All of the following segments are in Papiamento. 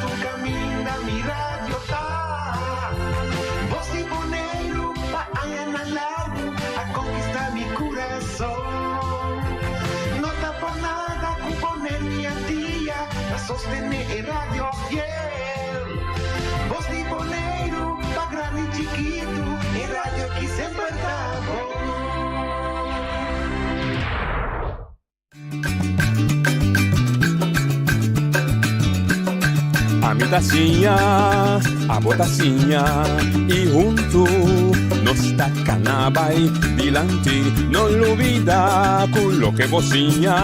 Tur kaminda mi radio ta. Bos di Boneiru pa añanan largu a konkistá mi kurason. No ta por nada ku Boneiru i Antia ta sostené e radio fiel. Bos di Boneiru pa grandi i chikitu, e radio ki semper ta bon. Ami ta siña, abo ta siña y huntu nos ta cana bay dilanti. No lubida cu loke bo siña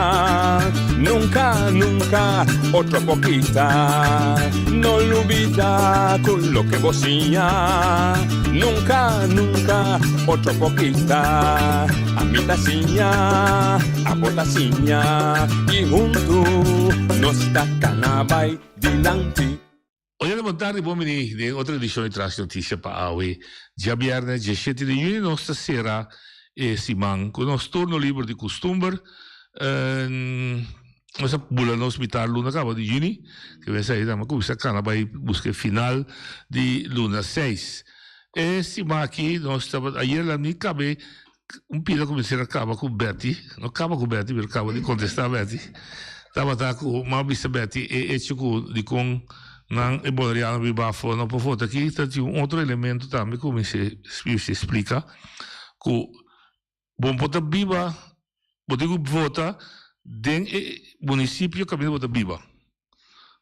nunca, nunca otro por kita. No lubida cu loke bo siña nunca, nunca otro por kita. Ami ta siña, abo ta siña y huntu nos ta cana bay dilanti. Oye bon tardi bon bini den otro edicion di Tras Noticia pa awe djabierne diesshete di juni nos ta cera e siman cu nos turno liber di custumber nos a bula nos mitar luna caba di juni ke mester ahí nan a cuminsa cana bay busca e final di luna seis e siman aki nos tabata ayer la mi cabe Un pida ku mester a kaba ku Betty, no kaba ku Betty, pero kaba di kontestá Betty, tabata ku m'a bisa Betty e echo ku dikon nan e boneriano biba afó no por vota aki, ta tin un otro elemento tambe ku mi mester splika, ku bo por ta biba, bo tin ku vota den e munisipio kaminda bo ta biba.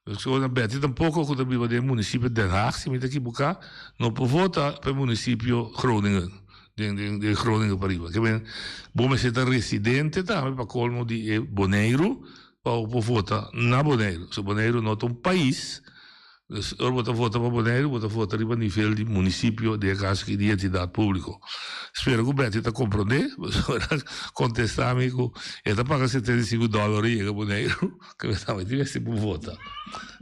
Persona Betty tampoco cu ta biba den municipio Den Haag, si mi ta equiboca, no por vota pa e municipio Groningen, den den den Groningen pariba. Ke men bo mester ta residente tambe pa colmo di e Boneiru pa bo por vota na Boneiru. So Boneiru no ta un pais, Dus ora bo ta vota pa Boneiru, bo ta vota riba nivel di munisipio, den e kaso aki di entidat públiko. Spero ku Betty ta komprondé, pasobra el a kontestá mi ku e ta paga 75 dòler ora e yega Boneiru, ku e tambe tin mester por vota.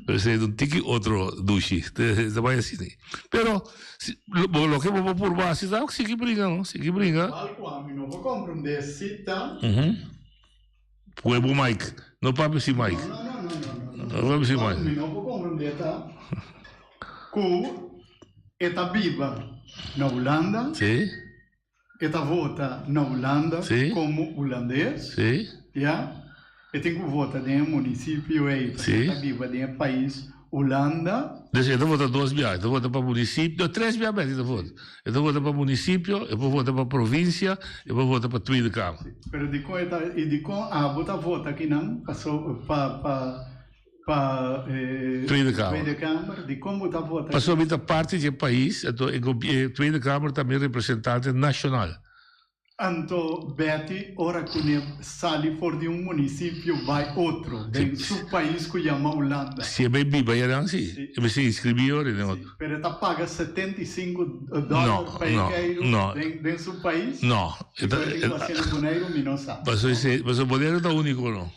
Pero esei ta un tiki otro dushi, ta bai asina. Pero si loke bo por purba hasi ta sigui bringa no, sigui bringa. Igual ku ami no por komprondé si ta. Pueblo Mike. No papia si Mike. No, no, no, no, no. No papia si Mike. Mi no por comprende ta cu e ta biba na Hulanda. Si. E ta vota na Hulanda Si. como Hulandes. Si. Ya. E tin cu vota den e municipio ey. Si. E ta biba den e pais Hulanda. Dus e ta vota dos bia. E ta vota pa municipio, no, tres bia bes e ta vota. E ta vota pa municipio, e por vota pa provincia, e por vota pa Tweede Kamer. Si, pero dikon e ta, i dikon abo ta vota akinan paso pa pa pa e Tweede Kamer. Tweede Kamer, dikon bo ta vota? Pasobra mi ta parti di e pais, anto e e Tweede Kamer ta mi representante nacional. Anto Betty ora cu ne sali for di un municipio bay otro den su pais cu yama Hulanda. Si e bay biba yanan si, e mester inscribi ora den otro. Si, pero e ta paga 75 dollar pa e keiru den su pais? No. Kico e tin cu haci na Boneiru mi no sa. Pasobra Boneiru ta unico no.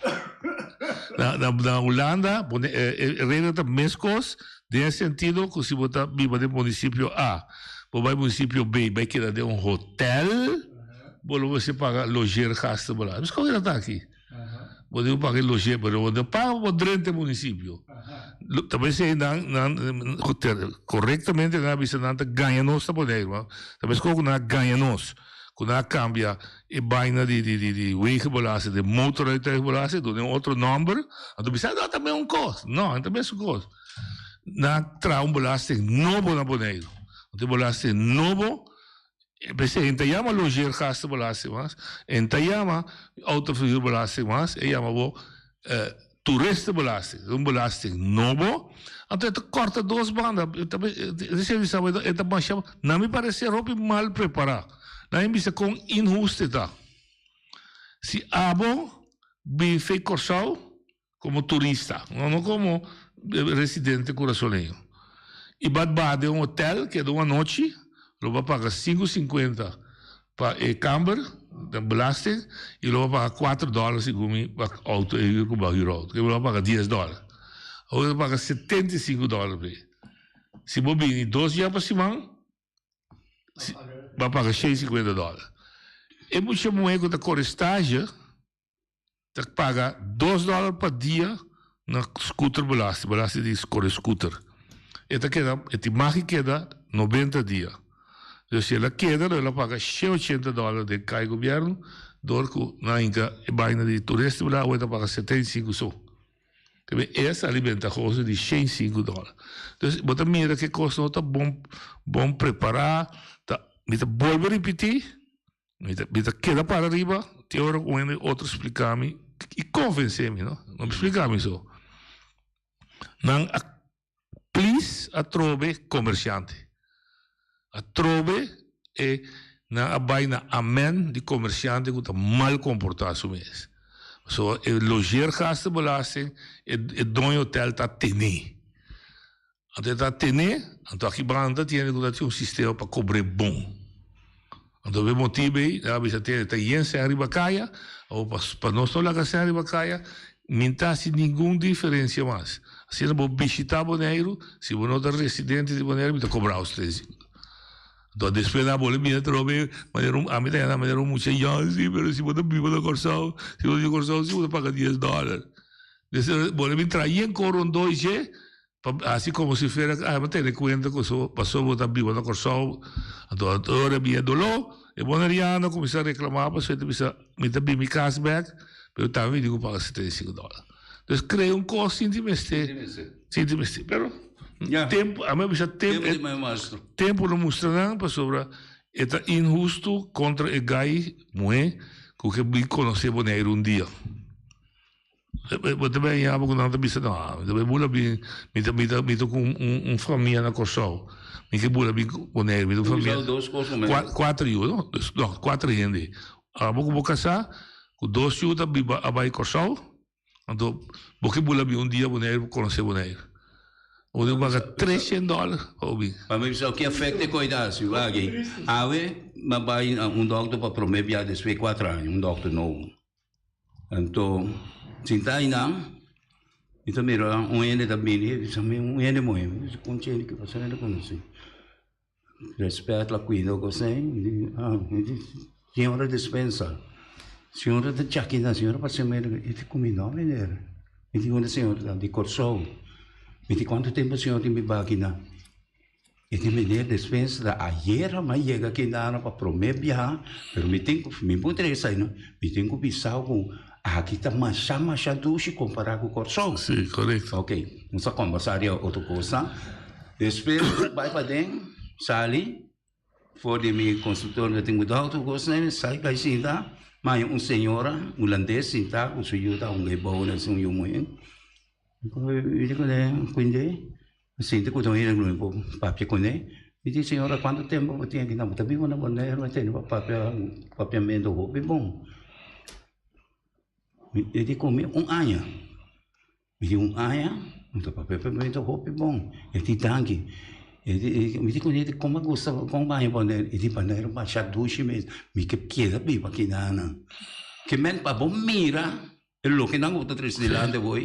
Na Hulanda e regla ta mescos den e sentido cu si bo ta biba den municipio A. Bo bai municipio B, bai keda den un hotel, bo lo mester paga logeergastenbelasting. Mis kon e ta ta aki? Bo tin ku paga e logeer, pero bo no paga pa bo drenta e municipio. Ta p'esei nan, nan, korektamente nan a bisa nan ta gaña nos na Boneiru. Ta meskos ku nan a gaña nos, ku nan a kambia e baina di di di di wegenbelasting den motorrijtuigbelasting, duna un otro nòmber, anto bisa no ta mes un kos. No, no ta mes un kos. Nan a traha un belasting nobo na Boneiru. Anto e belasting nobo, p'esei e ta yama logeergastenbelasting mas, e ta yama autoverhuurbelasting mas, e yama bo toeristenbelasting. Un belasting nobo, anto e ta kòrta dos banda. Esei mi sa e ta masha, na mi parecer hopi mal prepará. Nan a bisa kon inhusto e ta. Si abo bin fei Kòrsou, Como turista, no no como residente curasoleño. Y bat baha den un hotel, keda un anochi, lo bo a paga sinku sinkuenta pa e kamber, den belasting, y lo bo a paga kuater dòler segun mi pa auto e huur ku bo a huur auto. Ke bo a paga dies dòler. Awor bo a paga 75 dòler p'e. Si bo bini dos dia pa siman, bo a paga 150 dòler. E mucha muhé ku ta kore stage, Ta paga dos dòler pa dia na scooterbelasting, belasting di score scooter. E ta keda, e tin mag di keda 90 dia. Dus si el a keda lo el a paga 180 dòler den kai gobièrnu dor ku nan hinka e baina di toeristenbelasting awe ta paga 75 so. Te e a sali bentahoso di 105 dòler. Dus bo ta mira ku e kos no ta bon bon prepará, ta mi ta bolbe ripití. Mi ta, mi ta keda para riba te ora ku un hende otro splika mi i konvensé mi, no? No splika mi so. Nan a plis atrobe komersiante. Atrobe e nan a bai na amen di komersiante ku ta mal komportá su mes. So e logeergastenbelasting e e doño hotel ta tene. Anto e ta tene, anto aki banda tiene ku ta tin un sistema pa kobr'é bon. Anto p'e motibu ei nan a bisa tene ta yen sèn riba kaya, awor pa pa nos no laga sèn riba kaya, min ta hasi ningun diferensia mas. Asina bo bishitá Boneiru, si bo no ta residente di Boneiru mi ta kobra os tres. Anto despues nan a bolbe bini atrobe manera un ami ta yama manera un mucha yòn si, pero si bo ta biba na Kòrsou, si bo ta biba na Kòrsou si bo ta paga dies dòler. Despues bolbe bin traha yen kor rondó i dje. Pa hasi komo si fuera ku bo tene kuenta ku so pasobra bo ta biba na Kòrsou, anto ora bia doló, e boneriano a kuminsá reklamá pasobra e ta bisa mi ta bin mi kas bèk, pero tambe mi tin ku paga 75 dòler. Dus krea un kos sinti mester, sinti mester, pero tempu, ami a bisa tempu, tempu lo mustra nan pasobra e ta inhustu kontra e gai muhé ku ke bin konosé Boneiru un dia. Bo ta bay yama ku nan ta bisa no, mi ta bay bula bin, mi ta mi ta mi ta ku un un famia na Kòrsou, mi ke bula bin Boneiru, mi ta ku famia, kuater yu no, no kuater hende, abo ku bo kasá ku dos yu ta biba a bay Kòrsou, anto bo ke bula bin un dia Boneiru pa konosé Boneiru, bo tin ku paga treshen dòler pa bo bin. Pa mi bisa ki efekto e koi ta hasi, wak awe mi a bay na un dòkter pa promé bia despues di kuater aña, un dòkter nobo. Anto sinta einan mi ta mira un hende ta bini i bisa mi un hende muhé mi bisa kon chende ki pasa hende konosí rèspèt la kuida kos ei mi di ah mi di señora despensa señora ta djaki nan señora parse mi e di ku mi no meneer mi di unda señora ta di Kòrsou mi di kuantu tempu señora tin biba akinan. E di meneer despensa ta ayera mi a yega aki nana pa prome biaha pero mi tin ku mi por trese esei no mi tin ku bisa ku aki ta masha masha dushi kompara ku Kòrsou. Sí, korekto. Ok, nos a kombersá di otro kosnan. Despues mi bai paden sali for di mi konsultorio mi tin ku dòkter ku kosnan sali bai sinta mi haña un señora hulandes sinta ku su yu ta hunga e bou nan su yu muhé. Mi di kuné kuinde. Mi sinti ku ta un hende ku mi por papia kuné. Mi di, Señora, kuantu tempu bo tin aki? Bo ta biba na Boneiru, mi tende bo papia papiamentu hopi bon. E di ku mi, Un aña. Mi di, Un aña? Mi ta papia papiamentu hopi bon. E di, Danki. E di, mi di kuné, Komo a gusta, kon baña Boneiru? E di, Boneiru masha dushi mes. Mi ke keda biba akinan. Ke men pa bo mira. E loke nan ku ta trese dilanti awor,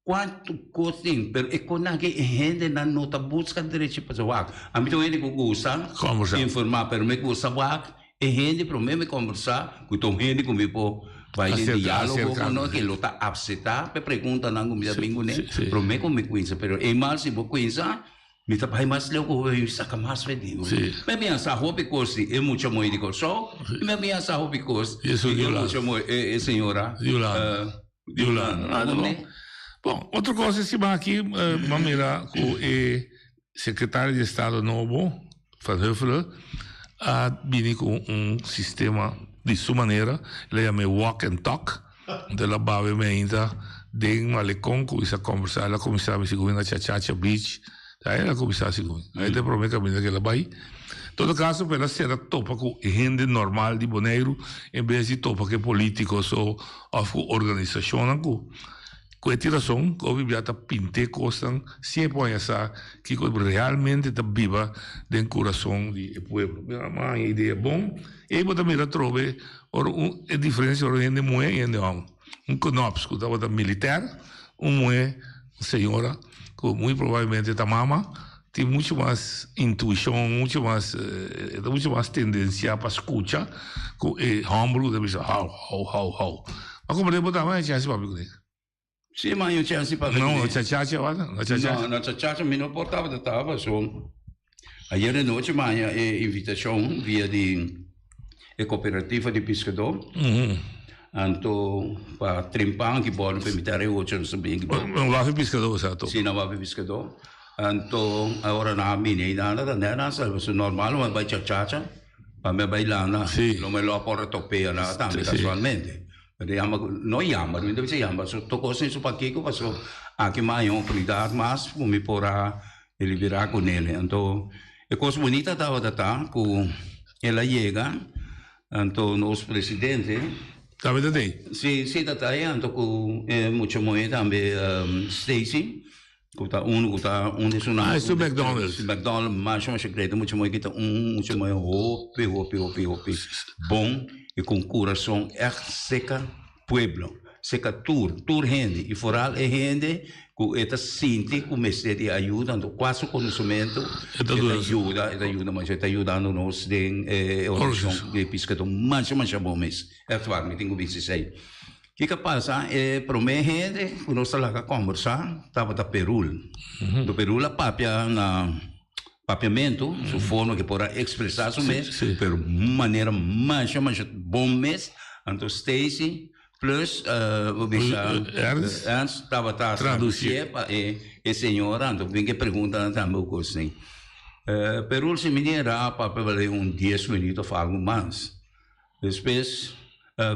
kuantu kos tin, pero e kosnan aki e hendenan no ta buska derecho pa wak. Ami ta un hende ku gusta informá, pero mi gusta wak e hende promé mi kombersá ku ta un hende ku mi por bai den diálogo ku no, ke lo ta apseptá pa e preguntanan ku mi ta bin kuné promé ku mi kuinsa. Pero e mal si bo kuinsa Mi ta bai mas leu ku hopi, mi saka mas fe di mi. Mi a bin a sa hopi kos di e mucha muhé di Kòrsou, i mi a bin a sa hopi kos di e mucha muhé, e señora Yolanda. Bon, otro kos e siman aki mi a mira ku e sekretario di estado nobo, Van Huffelen, a bini ku un sistema di su manera, el a yama e walk and talk. Anto el a babe mi ainda den Malecon cuminsa conversa, el a cuminsa mi segun na Chachacha Beach, ta el a cuminsa segun. Ahí ta e prome caminda que el a bay. Todo caso el a cera topa cu hende normal di Boneiru en bes di topa cu e politicos o of cu organisacionnan cu cu e tin rason cu hopi bia ta pinte cosnan sin e por haña sa kico realmente ta biba den curason di e pueblo. Mi a haña idea bon. Ei bo ta mira atrobe ora un e diferencia ora un hende muhe y hende homber. Un Knops cu tabata militair, un muhe, un señora cu muy probablemente ta mama, tin mucho mas intuicion, mucho mas e ta mucho mas tendencia pa scucha cu e homber cu ta bisa hau, hau, hau, hau. Ma como bo ta haña chance papia cu ne. Sí, ma yo chance pa No, chachacha wala. No chachacha. No, no chachacha mi no por tabata taba so. Ayer anochi mi haña e invitashon via di e kooperativa di piskadó. Anto pa Trimpan ki bòrdu pa invitá e ocho nos ta bin ki bòrdu. Na waf di piskadó bo sa to. Sí, na waf di piskadó. Anto ora nan a bini einan ta nèt nan sa pasobra normal lo mi a bai chachacha pa mi a bai landa. Lo mi lo a por a topea nan tambe kasualmente. Pero yama ku no yama, mi ta bisa yama pasobra tur kos tin su pakiko pasobra aki mi a haña un oportunidat mas ku mi por a deliberá ku nel. Anto e kos bunita tabata ta ku el a yega anto nos presidente. Tambe ta tei? Si, si ta tei anto ku e mucha muhé tambe Stacy ku ta unu ku ta un di su nan. Ah, esun McDonald's. Si McDonald's masha masha great mucha muhé ki ta un mucha muhé hopi hopi hopi hopi bon i ku un kurason ègt seka pueblo, seka tur, tur hende i foral e hende ku e ta sinti ku mester di ayuda anto kua su konosementu e ta yuda e ta yuda masha e ta yudando nos den e organisashon di piskadó masha masha bon mes ègt waar mi tin ku bisa esei. Kiko a pasa e promé hende ku nos ta laga kòmbersá tabata Perul. Do Perul a papia na papiamentu, su forma ke por a ekspresá su mes, pero un manera masha masha bon mes. Anto Stacy plus bo bisa Ernst tabata tradusié pa e señora, anto bin ke preguntanan tambe ku kos asina. Perul si mi a papia bale un dies minuut òf algu mas. Despues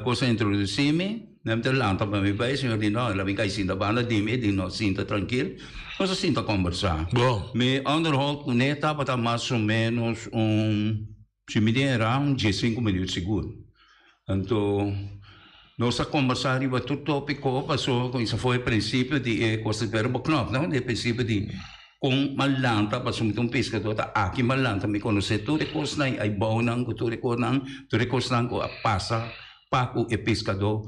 cos a introduci mi, nan ta lanta pa mi bay, señor di no, el a bin cay sinta banda di mi, di no sinta trankil, nos a sinta combersa. Mi onderhold cu ne tabata mas o menos un, si mi den era, un diescinco minuut sigur. Anto nos a combersa riba tur topico, pasobra cuminsa for e principio di e cos di pero bo knop, no, di e principio di. Kon m'a lanta pasobra mi ta un piskadó ta aki m'a lanta mi konosé tur e kosnan i aibounan ku tur e kosnan tur e kosnan ku a pasa pa ku e piskadó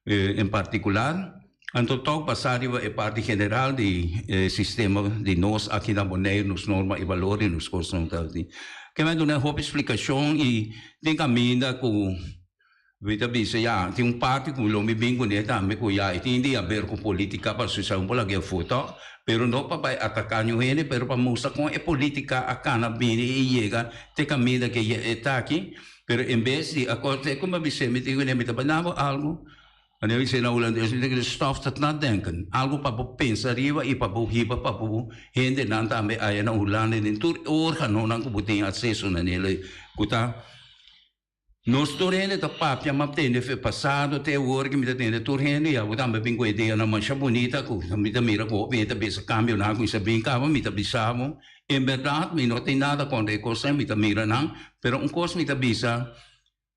en partikular. Anto tòg basá riba e parti general di e sistema di nos aki na Boneiru nos norma i balor i nos kosnan ta di. Ke mi a duna hopi splikashon i tin kaminda ku Mi ta bisa ya, tin un parti ku lo mi bin kuné tambe ku ya e tin di haber ku politika pasobra esei un por laga e afó tòg, pero no pa bai ataká niun hende pero pa mustra kon e politika a kana bini i yega te kaminda ke e ta aki, pero en bes di a kos te ku mi a bis'é mi tin kuné mi ta bai nabo algu, manera mi bis'é na hulandes mi ta kere stof tot nadenken, algu pa bo pensa riba i pa bo hiba pa bo hendenan tambe aya na Hulanda i den tur e organonan ku bo tin akseso na nel ku ta. Nos tur hende ta papia m'a tende fe pasado te awor ki mi ta tende tur hende ya bo tambe bin ku ideanan masha bunita ku mi ta mira ku hopi hende ta bisa kambionan ku sa bin kaba mi ta bisa bo en berdad mi no tin nada kontra e kosnan mi ta mira nan pero un kos mi ta bisa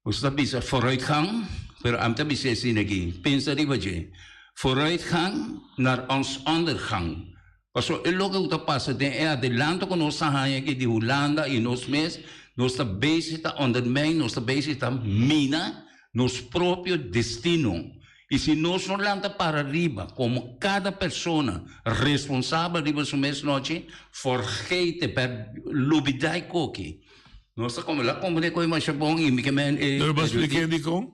boso ta bisa vooruitgang pero ami ta bisa esei aki pensa riba dje vooruitgang naar ons ondergang. Pasobra e loke ku ta pasa den e adelanto ku nos ta haña aki di Hulanda i nos mes, nos ta bezig ta ondermijn, nos ta bezig ta mina nos propio destino. I si nos no lanta para riba komo kada persona responsabel riba su mes nochi, forgete, per lubidá e koki. Nos ta komprende, la komprende koe masha bon i mi ke men e. Pero bo a splike dikon?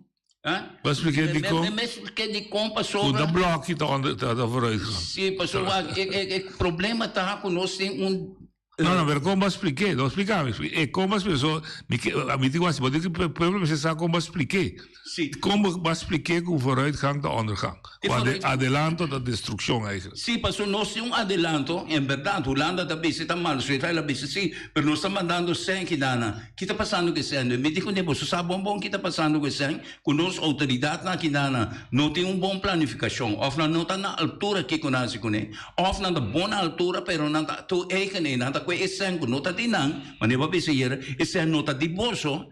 Bo a splike dikon? Mi splike dikon pasobra. Ku ta blòki ta onder ta vooruitgang. Si, pasobra e problema ta ku nos tin un. No, no, pero kon bo a splike? No splika mi. E kon bo a splike? So, mi ke, mi tin ku hasi, bo tin ku pueblo mester sa kon bo a splike. Si. Kon bo a splike ku vooruitgang ta ondergang? Ku adelanto ta destrukshon eigenlijk. Si, pasobra nos tin un adelanto, en bèrdat, Hulanda ta bisa ta malo, Suiza ta bisa si, pero nos ta mandando sèn kidana. Ki ta pasando ku e sèn? Mi di kuné, boso sa bon bon ki ta pasando ku e sèn, ku nos outoridatnan aki na no tin un bon planifikashon, òf nan no ta na altura kiko nan hasi kuné, òf nan ta bon na altura pero nan ta tur eigen ei, nan ta kue e sèn ku no ta di nan, manera bo a bisa ayera, e sèn no ta di boso,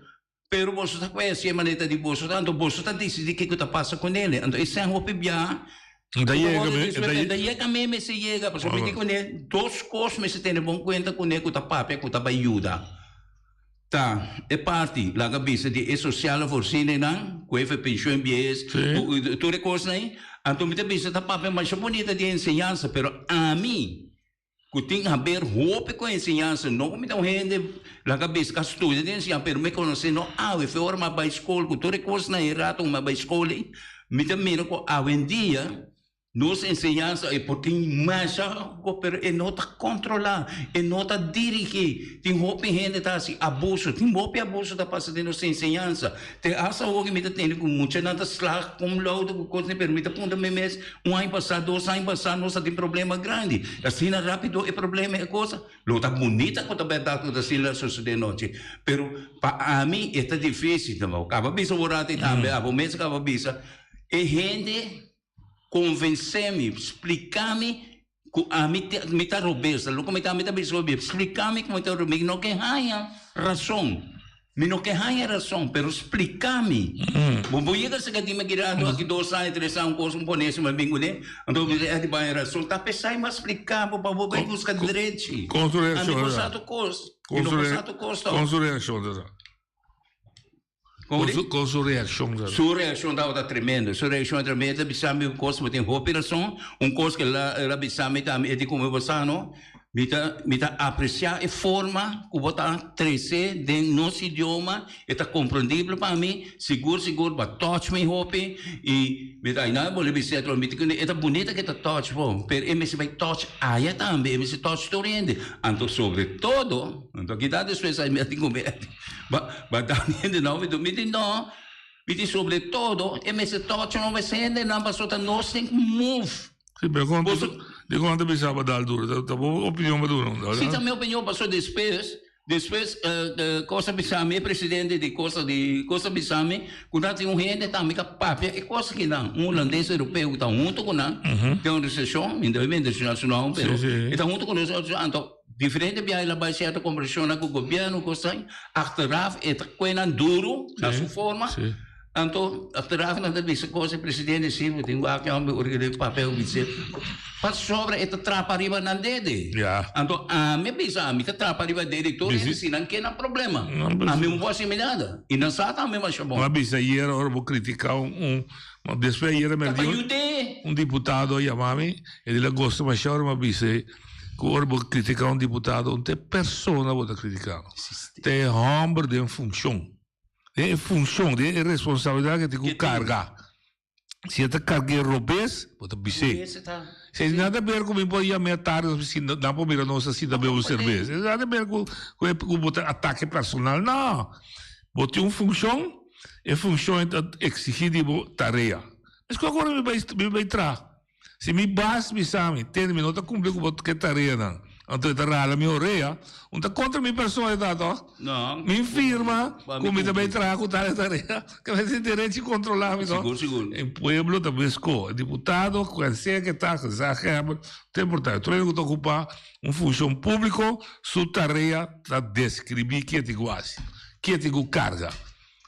pero boso ta kue asi e manera ta di boso, anto boso ta disidí kiko ta pasa kuné. Anto e sèn hopi biaha Ta yega me, ta ta yega me mester yega, pasobra mi di kuné dos kos mester tene bon kuenta kuné ku ta papia ku ta bai yuda. Ta e parti laga bisa di e sosiale voorzieningennan ku e pensioen biehes, tur e kosnan ei. Anto mi ta bisa ta papia masha bunita di enseñansa, pero ami Ku tin haber hopi ku enseñansa. No ku mi ta un hende laga bisa ku a studia den enseñansa, pero mi konosé no awe. Fe ora mi a bai skol ku tur e kosnan e rato ku mi a bai skol ei, mi ta mira ku awendia. Nos enseñansa e por tin masha hopi pero e no ta controla, e no ta dirigi. Tin hopi hende ta haci abuso, tin hopi abuso ta pasa den nos enseñansa. Te hasta awo mi ta tende cu muchanan ta slaag cum laude cu cosnan pero mi ta puntra mi mes un aña pasa, dos aña pasa nos a tin problema grandi. Asina rapido e problema e cosa? Lo ta bunita cu ta berdad cu ta asina sucede nochi pero pa ami e ta dificil. Caba bisa un rato y tambe abo mes caba bisa e hende. Konvensé mi, splika mi ku ami mi ta robes, loke mi ta mi ta bisa hopi, splika mi ku mi ta robes, mi no ke haña rason, mi no ke haña rason, pero splika mi. Bo por yega saka di mi girando aki dos aña, tres aña, un kos, un ponencia mi a bin kuné, anto mi bisa di baña rason, ta p'esei mi a splika bo pa bo bai buska drechi. Kon su Ami reakshon por ta? sa tur kos, mi Kon no su por rea sa tur kos tòg. kon su reakshon ta? Como Con di? su, con su reaccion ta. Su reaccion tabata tremendo. Su reaccion tremendo. E ta bisa mi un cos, bo tin hopi razon. Un cos cu el a, el a bisa mi tambe, e di cu mi bo sa no, mi ta, mi ta aprecia e forma cu bo ta trece den nos idioma, e ta comprendible pa mi, sigur sigur bo a touch mi hopi y mi ta, aynan bo lo bisa otro, mi ta kende e ta bunita cu e ta touch bo, pero e mester bay touch aya tambe, e mester touch tur hende. Anto sobre todo, anto aki ta despues ay mi a tin cu mi. Ba ba dam hende no mi mi di no mi di sobre todo e mester touch nos hendenan pasobra ta nos tin ku move. Si pero kon Boso di kon ta bisa pa dal duro ta ta bo opinion pa duna un Si ta mi opinion pasobra despues despues kos a bisa mi e presidente di kos di kos a bisa mi ku nan tin un hende tambe ka papia e kos akinan un hulandes europeo ku ta hunto ku nan den organisashon mi no debe menshoná su nom pero e ta hunto ku nos anto Diferente biaha el a bai sierto kombersashonnan ku gobièrnu ku esei, achteraf e ta kue nan duru na su forma, anto achteraf nan ta bisa kos e presidente si bo tin wak homber ora ku den papel bis'é pasobra e ta trapa riba nan dede, anto ami a bisa ami ta trapa riba dede tur hende si nan ke nan problema, ami no por hasi mi nada i nan sa tambe masha bon. Mi a bisa ayer ora bo kritika un despues ayer un diputado a yama mi e di la gosta masha ora mi a bis'é. Ku ora bo kritiká un diputado un ta e persona bo ta kritiká. Ta e hòmber den funshon. Den e funshon, den e responsabilidat ke tin ku karga. Si e ta karg'é robes, bo ta bis'é. Si e nada ber ku mi por yam'é atardi nos sinta, nan por mira nos a sinta bebe un serbes. E nada ber ku ku bo ta atake personal. No! Bo tin un funshon, e funshon ta eksigí di bo tarea. Meskos ku ora mi bai mi bai traha. Si mi bas bisa mi, Tende, mi no ta cumpli cu bo ke tareanan, anto e ta rala mi orea, un ta contra mi persona e ta, toch? No. Mi firma cu mi ta bay traha cu tal e tarea, ke mi tin derecho di controla mi, toch? Sigur, sigur. E pueblo ta busco, e diputado, cual sea ke ta, gezaghebber, no ta importa, tur hende cu ta ocupa un funcion publico, su tarea ta describi ke tin cu haci, ke tin cu carga.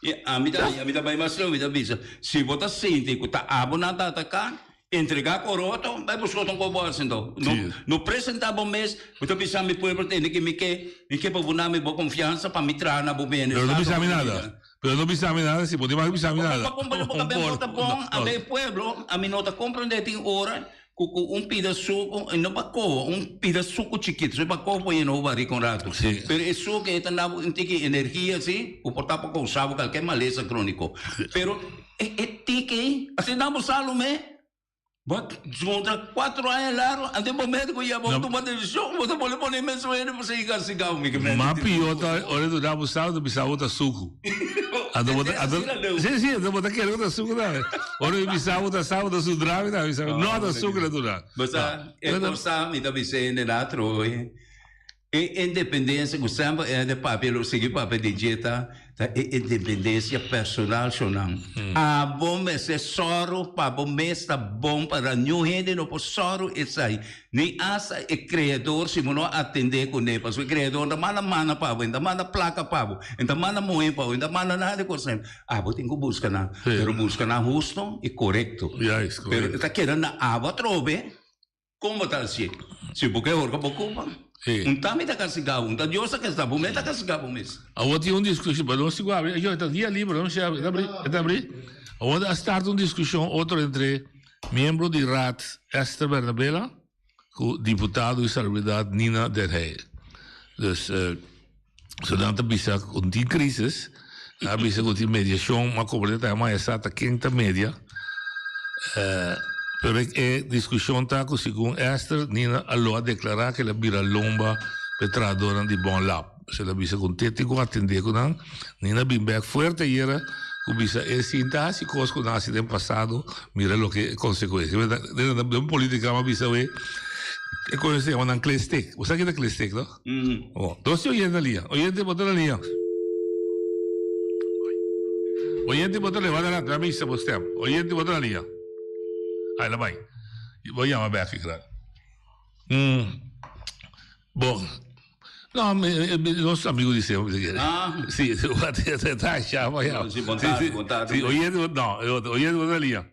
I ami ta, ami ta bai mas leu, mi ta bisa, si bo ta sinti ku ta abo nan ta ataká, entregá koroto, bai buska otro ku bo hasi anto. No, no presentá bo mes, bo ta bisa mi pueblo tende ke mi ke, mi ke pa bo duna mi bo konfiansa pa mi traha na bo Pero no bienestar, bisa na mi bo nada. bida. Pero no bisa mi nada, si bo tin mas bisa mi nada. Pa komprendé bo kabes no ta bon, anda e pueblo, ami no ta komprendé tin ora Ku ku un pida suku, e no bakoho, un pida suku chikitu, so e bakoho por yena bo barika un ratu. Sí. Pero e suku e ta dabo un tiki energia si, ku por ta pa kousa bo kalke malesa kroniko. Pero e e tiki ei, asina nan bo salu me, bo junta kuatro aña largu, antes bo mediko yama bo tuma desishon, bo ta pone pone mes sueño pa sigui kastigá bo. Mi ke mester Mas tin pió suku. ta ora e duna bo salu ta bisa bo ta suku. Anto bo ta, anto, sí, sí, anto bo ta kere ku ta suku tambe. Ora mi bisa bo ta sa bo ta sudra mi ta bisa no ta suku la duna. Bo sa e cosa mi ta bisa hende na atrobe e independencia cu semper e hende papia lo sigui papia di dje ta ta e independencia personal shonan. Abo mester sòru pa bo mes ta bon para niun hende no por sòru esai ni asta e creador si bo no atende cune pasobra e creador no ta manda mana pa bo e no ta manda placa pa bo e no ta manda muhe pa bo e no ta manda nada di cos. Abo tin ku buska nan, pero buska nan husto i korekto. Juist, Pero korekto. e ta keda na abo atrobe, kon bo ta hasié? Si bo ke horka bo kupa, Sí. un ta mi ta kastigá bo, un ta Dios ta kastigá bo, mi ta kastigá bo mes. Awor tin un diskushon, pero nos tin ku abri, ayo e ta dia liber, no si abri, e ta abri, e ta abri. Awor a start un diskushon otro entre miembro di Raad Esther Bernabela ku diputado di Salubridat Nina den Heyer. Dus so nan ta bisa ku tin krisis, nan a bisa ku tin mediashon, ma komo ta maya sa ta ken ta media. Pero e discusion ta cu segun Esther, Nina a lo a declara cu el a bira lomba p'e trahadornan di Bon Lab. Pues el a bisa cu un te tin cu atende cu nan. Nina a bin bek fuerte ayera cu bisa e sin ta haci cos cu nan a haci den pasado, mira loke e consecuencia. Den politica nan a bisa awe e cos se yama nan klestek. Bo sa ki ta klestek no? Bo, dos di oyente na liña. Oyente bo ta na liña. Oyente bo ta na liña. Wak a misa bo stem. Oyente bo ta na liña. Ai la bai. Bo yama bek ki krak. Bo. No, nos amigo di semper si kere. Si, ta shama ya. Si, bon tardi, bon tardi. Si, oyente bo, no, oyente bo ta na liña.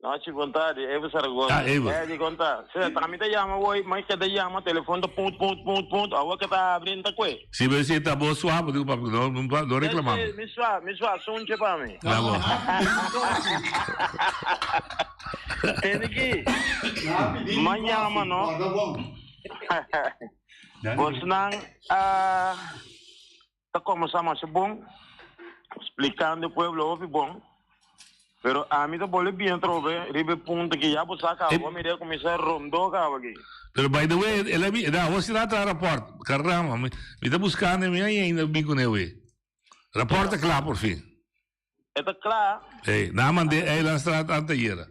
Nochi bon tardi, Ever Zaragoza. Ah, Ever. Eddie, kon ta? Sera, ta mi ta yama woi, ma keda yama, telefon ta punt, punt, punt, punt, awor ke ta abri, n'ta kue. Si, pero si ta bo swa, bo dico papi, no, no, no reclama. Sí, mi swa, mi swa, sunche pa mi. Na bo. Tende ki, m'a yama, no? Bosnan a ta comenzá masha bon, splicando e pueblo hopi bon, pero ami ta bolbe bien atrobe riba e punto ki ya bo sa caba, bo mira e cuminsa rondó caba aki. Pero by the way, el a bi, da, awor si nan a traha rapport, caramba, mi, mi ta buscando e mi ainda bin cune awe. Rapport ta cla por fin. E ta kla. Ey, nan a mand'é Eilandstraat anteayera.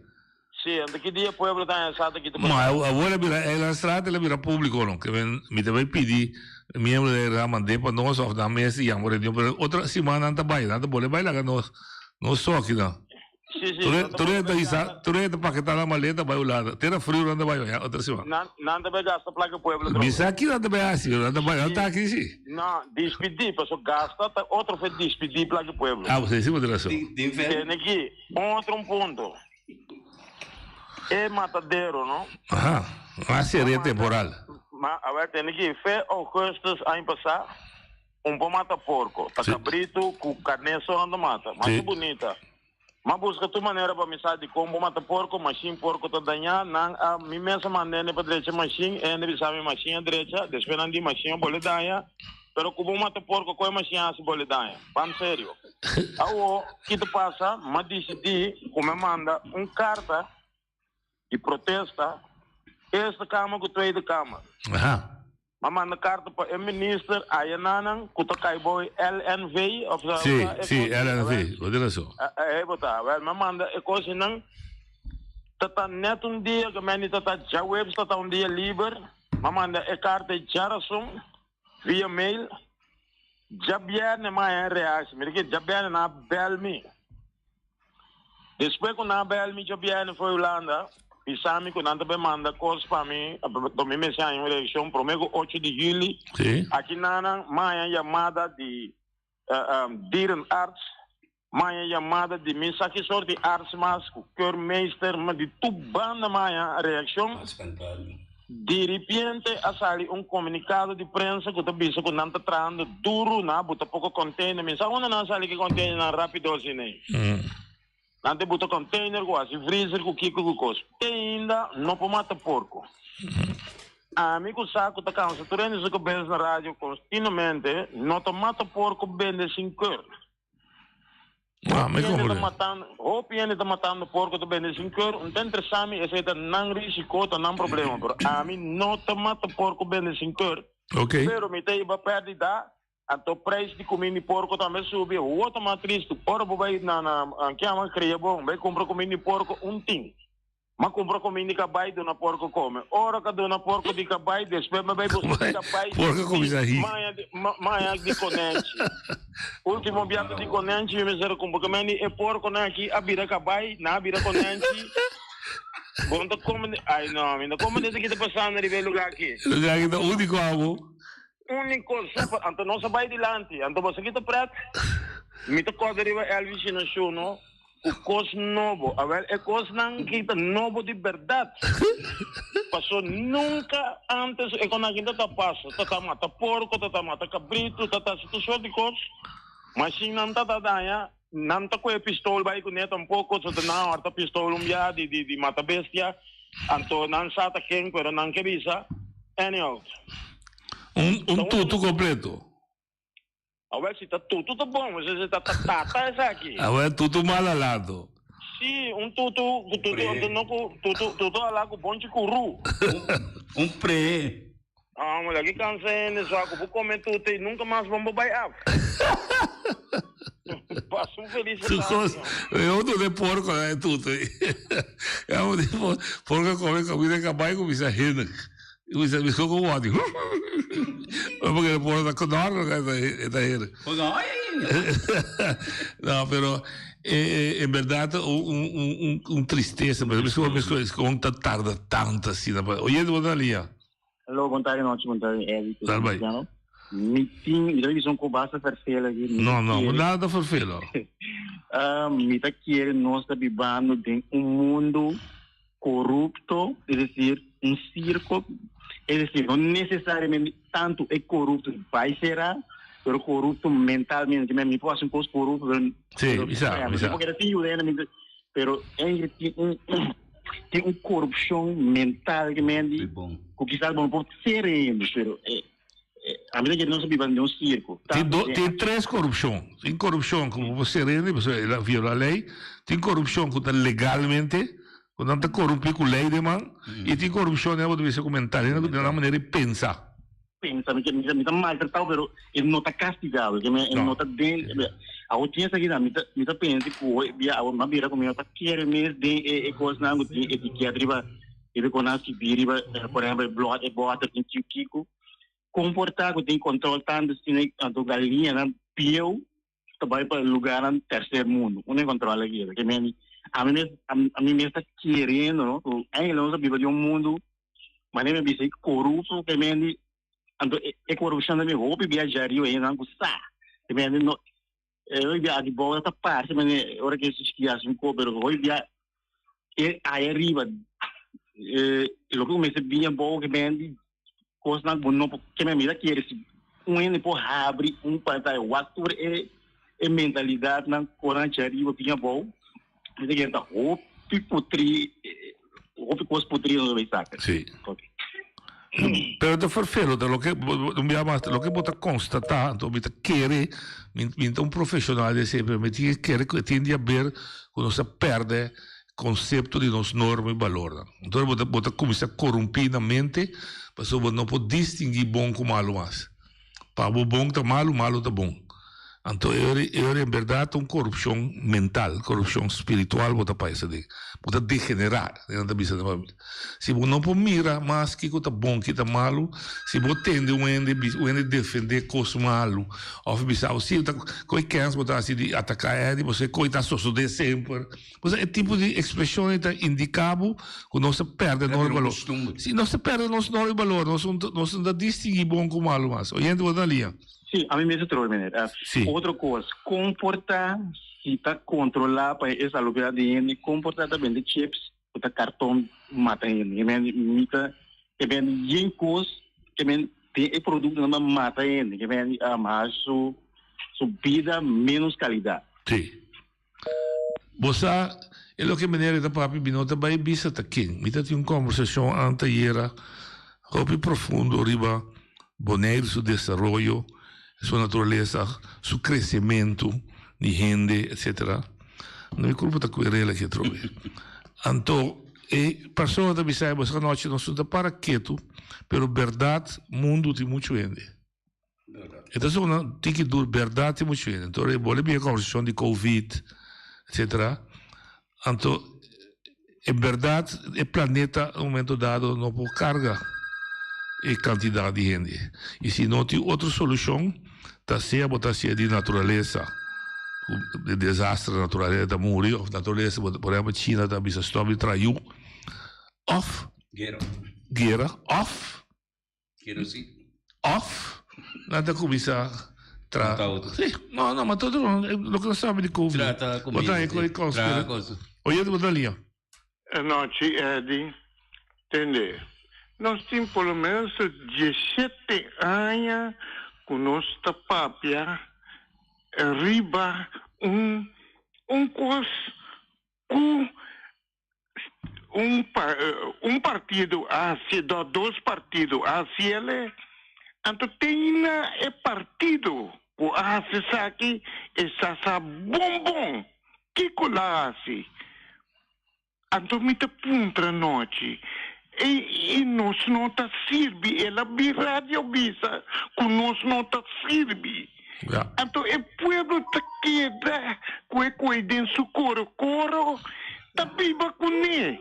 Sí, anto ki dia pueblo ta haña sa ta kita Ma pasá? awor el a bira Eilandstraat, el a bira público no. Ke men, mi ta bay pidi miembro di nan mand'é pa nos of nan mes yama reunion, pero otro siman nan ta bay, nan ta bolbe bay laga nos, nos so aki nan. Sí, sí, Tur nan ta tur bolbe ta bay hisa, gasta. tur ta paketá nan maleta bay Hulanda. Te na friu nan ta bay mañana otro siman. Nan, nan ta bay gasta plaka pueblo Mi trobe. sa ki nan ta bay hasi, pero nan ta bay, nan ta aki sí. No, dispidí, paso gasta ta otro fe dispidí plaka pueblo. Ah, sí, sí bo tin razon. Tin fe. Tene ki, un otro un punto. E matadero, no? Aha, un serie temporal. Ma, a wer, tene ki, fe augustus aña pasá, un por mata porco, ta cabrito cu carné so nan ta mata. Masha bunita. M'a buska tur manera pa mi sa dikon bo mata porko, mashin porko ta dañá, nan a mi mes a manda hende pa drecha mashin, e hende bisa mi mashin a drecha, despues nan di mashin a bole daña, pero ku bo mata porko kon e mashin a hasi bole daña? Ban serio. Awo, ki ta pasa, m'a disidí ku mi a manda un karta di protesta Eerste Kamer ku Tweede Kamer. M'a manda karta pa e minister ayananan ku ta kai bou e LNV of sa Sí, sí, LNV, bo tin rason. E bo ta. Wèl, m'a manda e kosnan. Ta ta nèt un dia ku meni ta ta djaweps ta ta un dia liber. M'a manda e karta e djarason via mail. Djabièrnè m'a haña e reaksi. Mira ke djabièrnè nan a bèl mi. Despues ku nan a bèl mi djabièrnè for Hulanda, bisa mi ku nan ta bai manda kos pa mi, pa mi mester haña un reakshon promé ku ocho di yüli. Aki nan m'a haña yamada di dierenarts, m'a haña yamada di mi sa ki sort di arts mas, ku keurmeester, di tur banda m'a haña reakshon. Diripiente a sali un komunikado di prensa ku ta bisa ku nan ta trahando duru na buta poko container. Mi sa unda nan a sali ku e containernan rapido asina ei. Nan ta buta container ku hasi freezer ku kiko ku kos. Te ainda no por mata porko. Ami ku sa ku ta kansa tur hende su kabes na radio kontinuamente no ta mata porko bende sin keur. Ah, mi Hopi hende ta comprende. matando, hopi hende ta matando porco ta bende sin keur. Un ta interesa mi, esei ta nan risico, ta nan problema. Pero ami no ta mata porco bende sin keur. Ok. Pero mi ta hiba perdida, anto prijs di cuminda di porco tambe subi. Hoor ta mas tristo. Ora bo bai na, na, ke ama cria bon, bai cumpra cuminda di porco un tin. M'a kumpra kuminda di kabai duna porko kome. Ora k'a duna porko di kabai, despues m'a bai buska di kabai Porko kuminsá hik. Maña di konenchi. Ultimo biaha di konenchi mi mester a kumpra kuminda di e porkonan aki a bira kabai, nan a bira konenchi. Bo no ta kome, ai no, mi no ta kome desde ki ta pasando riba e lugar aki. E lugar aki ta úniko abo. Úniko, super. Anto nos a bai dilanti. Anto bo sa ki ta pret? Mi ta kòrda riba Elvis Shinashuno. Ku kos nobo. Awel, e kosnan ki ta nobo di bèrdat. Paso nunka ántes e konan aki ta ta pasa. Ta ta mata porko, ta ta mata kabritu, ta ta hasi tur sort di kos. Mashin nan ta ta daña, nan ta kohe pistol bai kuné tampoko, so ta nan a hòrta pistol un bia di di mata bestia. Anto nan sa ta ken, pero nan ke bisa. Anyhow. Un un tutu kompleto. Awel si ta tutu ta bon, si ta tata esaki. Awel tutu mal alado. Sí, un tutu, ku tutu, Pre. no ku tutu, tutu ala ku bonchi kuru. Un pre. Ah, maar lagi kansa hende sa ku bo kome tutu i nunka mas bon bo bai af. Pasa un felis Su tardi. kos, eu duna e porko na e tutu. Ya bo di porko kome komida kabai kuminsa hinnik. Kuminsa miskon ku wòdi. Porque e porko ta knor e ta hinnik. No, pero en berdad un un tristesa, pero miskon miskon kon ta tarda tanto asina. Oyente bo ta lia. Hallo, bon tarde nochi, bon tarde Eddie. Dal bai. Mi tin, mi ta bisa un ko basta vervelen hier. Mi No, no, quiere- nada ta vervelen. Ah, mi ta kiere nos ta bibando den un mundo corrupto, es decir, un circo, es decir, no necesariamente tanto e corrupto bai será, pero corrupto mentalmente, mi por haci un cos corrupto, pero, Sí, pero, mi sa, mi sa. porque tin yuda, pero eigenlijk tin un tin un corrupcion mental que men di cu kisas bo no por ser hende, pero eh, eh, a mi ta kere nos a biba den un circo. Tin Tanto do, den tin tres corrupcion. Tin corrupcion cu bo por ser hende, pasobra el a viola ley. Tin corrupcion cu ta legalmente, cu nan ta corrumpi cu ley den man. Y tin corrupcion den bo ta bisa cu mental, hende cu tin nan manera di pensa. Pensa, mi mi mi ta maltratado, pero e no ta castigado, ke me e no ta den, awor tin esaki nan, mi ta mi ta pensa ku hoy bia awor mi a bira ku mi no ta kere mes den e e kosnan ku tin etiket riba riba ku nan skibi riba por ehempel e blòt e bòter tin kiu kiko, komportá ku tin kòntròl tantu asina anto galiñanan bieu ta bai pa lugarnan tercer mundo. Uno e controla aki. Ke men, ami mes, ami mes ta keriendo, no? Ku eigenlijk nos a biba den un mundo, manera mi bisa, corrupto, ke men di, anto e, e corrupcion ta bin hopi bia djario hendenan ku sa. Ke men di, no, e hopi bia aki bou ta parse manera ora ke su skia su ko, pero hopi bia e aya riba, e loke ku mester bin abou ke men di, Kosnan ku bo no por keme mira kere si un hende por habri un pantaya wak tur e e mentalidatnan konan dje ariba bin abou mi ta kere ta hopi putri hopi kos putri nos a bay saka. Sí. Pero ta ferfelo ta loke un bia mas loke bo ta konstatá anto mi ta kere mi mi ta un profeshonal di esei pero mi tin ke kere ku e tin di haber ku nos a pèrdè konsepto di nos norma i balornan. Entonces bo ta bo ta kuminsá korumpí na mente pasobra bo no por distinguí bon ku malu mas. Pa bo bon ta malu, malu ta bon. Anto e ora e ora en bèrdat ta un korupshon mental, korupshon spiritual bo ta pasa den. Bo ta degenerá, nan ta bisa. Si bo no por mira mas kiko ta bon, kiko ta malu, si bo tende un hende bisa, un hende defendé kos malu òf bisa bo si ta koe kèns bo ta hasi di ataká hende pasobra e koe ta sosodé semper. Pues e tipo di expresion ei ta indica bo cu nos ta perde nos balor. Si, nos ta perde nos norma y balor, nos no nos no ta distingui bon cu malo mas. Oyente bo ta na liña. Si, ami mes ta trobe meneer. Si. Otro cos, con por ta si ta controla pa e salubridad di hende, con por ta ta bende chips cu ta carton mata hende? Ke men mi ta, ke men yen cos, ke men den e productonan ta mata hende, ke men haci su su bida menos calidad. Si. Bo sa, e loke meneer e ta papia, mi no ta bai bisa ta ken. Mi ta tin un kombersashon antayera hopi profundo riba Boneiru su desaroyo, su naturalesa, su kresementu di hende, etsetera. No mi kulpa ta ku e rel aki atrobe. Anto e persona ta bisa, bo sa anochi nos no ta para ketu, pero bèrdat mundu tin muchu hende. E ta sona tiki dur berdad tin muchu hende. Enton e bole bin e conversacion di covid etcetera. Anto en berdad e planeta un momento dado no por carga e cantidad di hende. Y si no tin otro solucion ta sea bo ta hacié di naturalesa cu de desastre natural hende ta muri of naturalesa por ehempel China ta bisa stop di traha yu of guera of Of nan ta kuminsá tra. Sí, no, no, ma todo loke nos sabi di covid. Bo ta haña ku e konspira. Oyente bo ta liña. Anochi Eddy, tende, nos tin por lo menos diesshete aña ku nos ta papia riba un un kos ku un un partido a haci do dos partido a haciele anto teina e partido cu a haci esaki e sa sa bon bon kico la haci. Anto mi ta puntra nochi, e i nos no ta sirbi? El a bin radio bisa ku nos no ta sirbi. Anto e pueblo ta keda ku e koi den su koro koro ta biba kuné.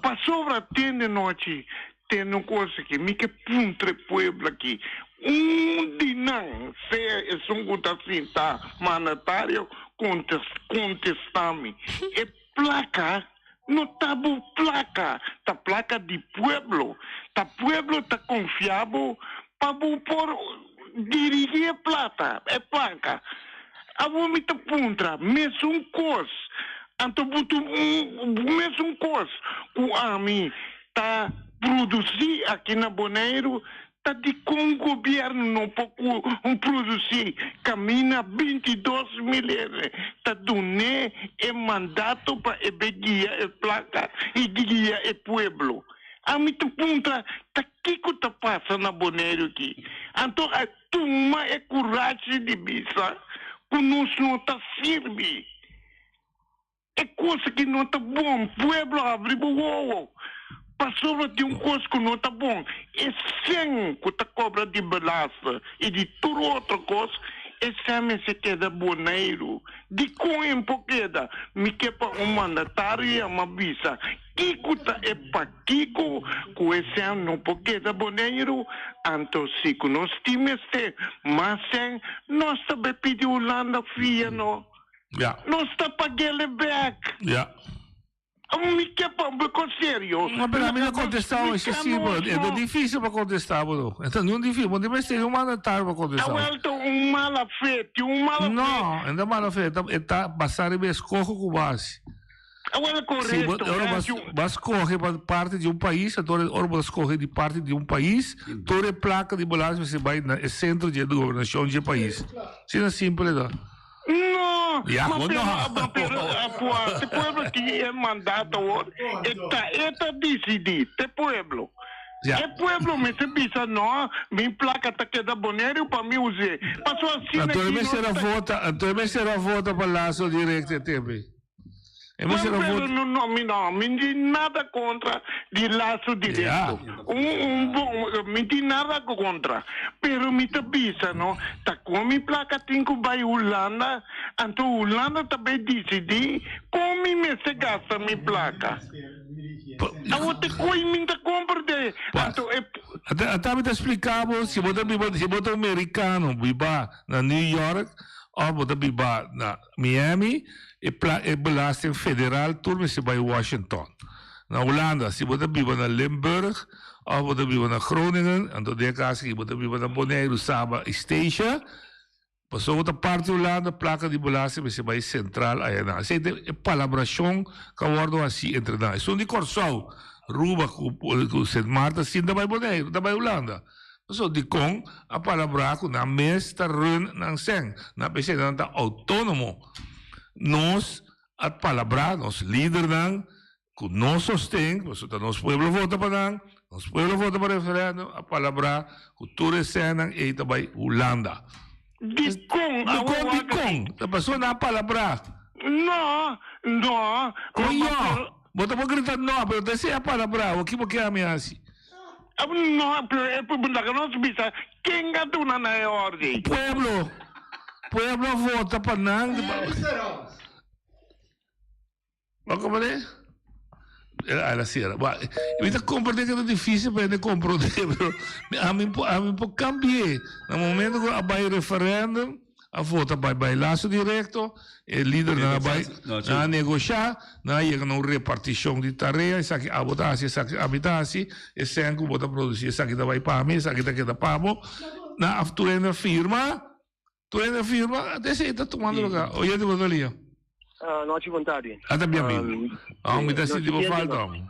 Pasobra tende nochi tende un kos aki, mi ke puntra e pueblo aki, un di nan, sea esun ku ta sinta mandatario, kontesta mi, e Plaka no ta bo plaka, ta plaka di pueblo. Ta pueblo ta konfia bo pa bo por dirigi e plata, e plaka. Awor mi ta puntra mesun kos, anto bo ta mesun kos ku ami ta produsi aki na Boneiru, Ta dikon gobièrnu no por ku un produsí kaminda 22 mil hende ta dun'é e mandato pa e be guia e plaka i guia e pueblo? Ami ta puntra ta kiko ta pasa na Boneiru aki? Anto a tuma e kurashi di bisa ku nos no ta sirbi. E kos aki no ta bon. Pueblo habri bo wowo, pasobra tin un kos ku no ta bon. E sen ku ta kobra di belasting i di tur otro kos, e sen mester keda Boneiru. Dikon e por keda? Mi ke pa un mandatario yama bisa kiko ta e pakiko ku e sen no por keda Boneiru. Anto si ku nos tin mester mas sen, nos ta bai pidi Hulanda fia no. Ja. Nos ta pag'ele bek. Ja. Mi ke pa bo serio. No, pero ami no contesta bo ese si, bo. E ta dificil pa contesta bo, no. E ta nun dificil. Bo tin mester un mandatario pa contesta bo. Awel ta un mala fe, tin un mala fe. No, e no ta mala fe. E ta basa riba e escoho cu bo haci. Awel corecto. Si, ora bo a scoge pa parti di un pais, anto ora bo ta scoge di parti di un pais, tur e placa di belasting mester bay na e centro di e gobernacion di e pais. Asina simpel e ta. No, Ya, ma no. pero, ma pero apua, te pueblo tin e mandato awor, e ta e ta disidí, te pueblo. Ya. E pueblo mester bisa no, mi plaka ta keda Boneiru pa mi us'é. Paso asina Anto e aki mester nos a ta. vota, anto e mester a vota pa Lazo direct e tempo ei. E mester a Pero vota. no, no, mi no, mi no tin nada contra di lazo directo. Ja. Un, un bon, mi tin nada contra. Pero mi ta bisa, no, ta con mi placa tin cu bay Hulanda, anto Hulanda ta bay dicidi con mi mester gasta mi placa. Awor te coy mi ta comprende. Anto e. Ata, ata mi ta splica bo, si bo ta biba, si bo ta un mericano biba na New York, of bo ta biba na Miami, e pla e belasting federal tur mester bai Washington. Na Hulanda, si bo ta biba na Limburg of bo ta biba na Groningen, anto den e kas aki bo ta biba na Boneiru, Saba i Statia, pasobra bo ta parti Hulanda, plaka di belasting mester bai sentral ayanan. Esei ta e palabrashon ku a wòrdu hasi entre nan. Esun di Kòrsou, Ruba ku Sint Maarten sin ta bai Boneiru, ta bai Hulanda. Pasobra dikon a palabrá ku nan mes ta run nan sèn, nan p'esei nan ta outónomo. Nos a palabrá, nos lidernan, ku nos sosten, pasobra ta nos pueblo vota pa nan, nos pueblo vota pa referèndum, a palabrá ku tur e sènnan ei ta bai Hulanda. Dikon? Dikon dikon? Ta pasobra nan a palabrá. No, no. Kon yo? Bo ta por grita no, pero ta esei a palabrá, bo ki bo ke ami hasi? No, pero e pregunta que nos bisa, ken a duna nan e orden? Pueblo. Pueblo a vota pa nan. Bo comprende? Ah, la cierra. Ba, mi ta comprende que ta difícil pa hende comprende, pero ami ami por cambié. Na momento cu a bay referendum, A vota bai bai lazo directo, e lidernan a bai, nan a negosha, nan a yega na un reparticion di tarea, esaki abo ta haci, esaki ami ta haci, e cen cu bo ta produci esaki ta bai pa mi, esaki ta keda pa bo, nan a tur hende a firma, tur hende a firma, esey ta tumando lugar. Oyente bo ta lia. Nochi bon tardi. A ta bien amigo. Amo mi ta sinti bo falta amo.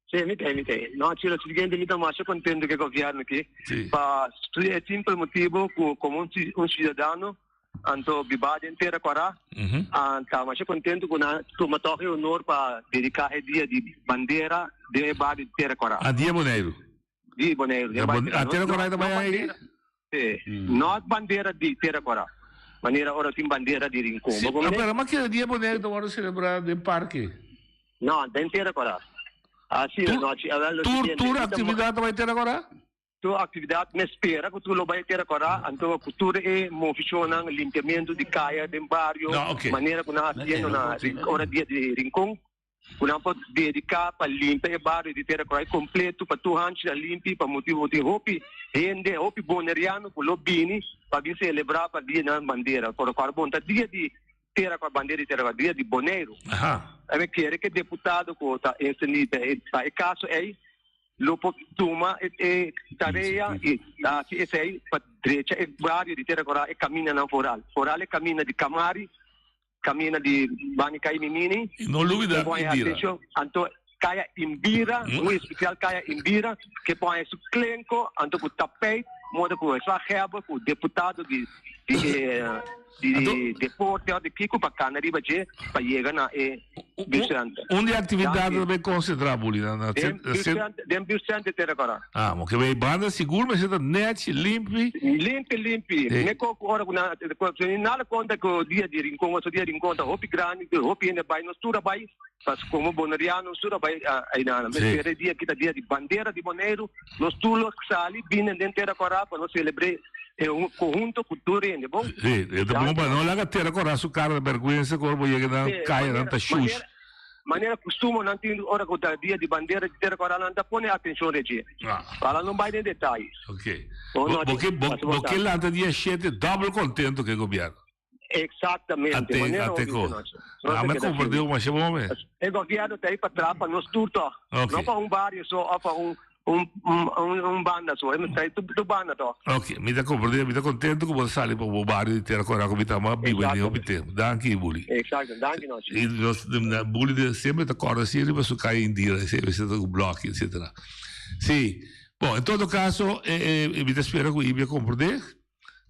Sí, mi te, mi te. No, ci lo siguiente, mi ta masha contento cu e gobierno aki. Sí. Pa e simpel motibo cu como un, un ciudadano, anto biba den Tera Kwará, ta masha contento cu nan tuma toch e honor pa dedica e dia di bandera den e bario di Tera Kwará. Ah, dia Boneiru. Di Boneiru. Den Bon- ah, Tera Kwará ta bai ahí? Sí. No bandera di Tera Kwará. Manera ora tin bandera di Rincon. Sí, Bo ah, comprende? pero ma kere dia Boneiru ta wordo celebra den parke. No, den Tera Kòrá. Asina nochi. Awel lo Tur siguiente. tur aktividat ta bai Tera Kòrá? Tur aktividat mi spera ku tur lo bai Tera Kòrá, anto ku tur e movishonnan, limpiamentu di kaya den bario, No, oké. manera ku nan hasiendo na ora dia di Rincon, ku nan por dediká pa limpia e bario di Tera Kòrá kompletu pa tur hanchinan limpi pa motibu ku tin hopi hende, hopi boneriano ku lo bini pa bin selebrá pa dia nan bandera. Por lo kual bon ta dia di Tera Kòrá, bandera di Tera Kòrá, dia di Boneiru. Mi kere ku e deputado ku ta ensendi pa e kaso ei lo por tuma e tarea i hasi esei pa drecha e bario di Tera Kòrá, e kamindanan foral. Foral e kaminda di Kamari, kaminda di Bani Kai Mimini. I no lubida Indira. Anto Kaya Imbira, muy especial Kaya Imbira, ke por haña su klenko, anto ku tapijt, moda ku gezaghebber, ku deputado di di deporte of di kiko pa kana riba dje pa yega na e buurtcenter. Un di actividad ta bay concentra buli na na Den buurtcenter, den buurtcenter te recorda. Ah, mo ke bay banda sigur mester ta nechi, limpi. Limpi, limpi. Me ko ku ora ku nan ni nada konta ku dia di Rincon, oso dia di Rincon ta hopi grandi, hopi hende bay, nos tur a bay, pas komo Boneriano nos tur a bay aynan. Me spera e dia aki ta dia di bandera di Boneiru, nos tur lo sali bini den Tera Kòrá pa nos selebr'é e un conhunto ku tur hende, bon? Sí, e ta bon pa no laga Tera Kòrá su kara di bèrgwensa ku ora bo yega nan kaya nan ta shush. Manera kustumo nan tin ora ku ta dia di bandera di Tera Kòrá nan ta pone atenshon rech'é. Para no bai den detaye. Ok. Bo ke bo ke lanta dia shete dòbel kontento ku e gobièrnu. Exactamente. Ate, Manera ate hopi ko. noche. Nos Ah, ta me keda comprendeu, feliz. mas bom me. E gobierno ta ahí pa traha pa nos tur toch. Ok. No pa un barrio so of pa un un un un, un banda so. E ta tu, tu banda toch. Ok, mi ta comprendeu, mi ta contento ku bo ta sali pa bo bario di Tera Kora ku mi ta ama biba den hopi tempo. Danki, Buli. Exacto. Danki nochi. I nos, Buli de semper ta corda así riba su kaya Indira, esei ta ku bloki, etcetera. Sí. Bon, en todo caso, eh, eh, mi ta spera ku Ibi a comprende.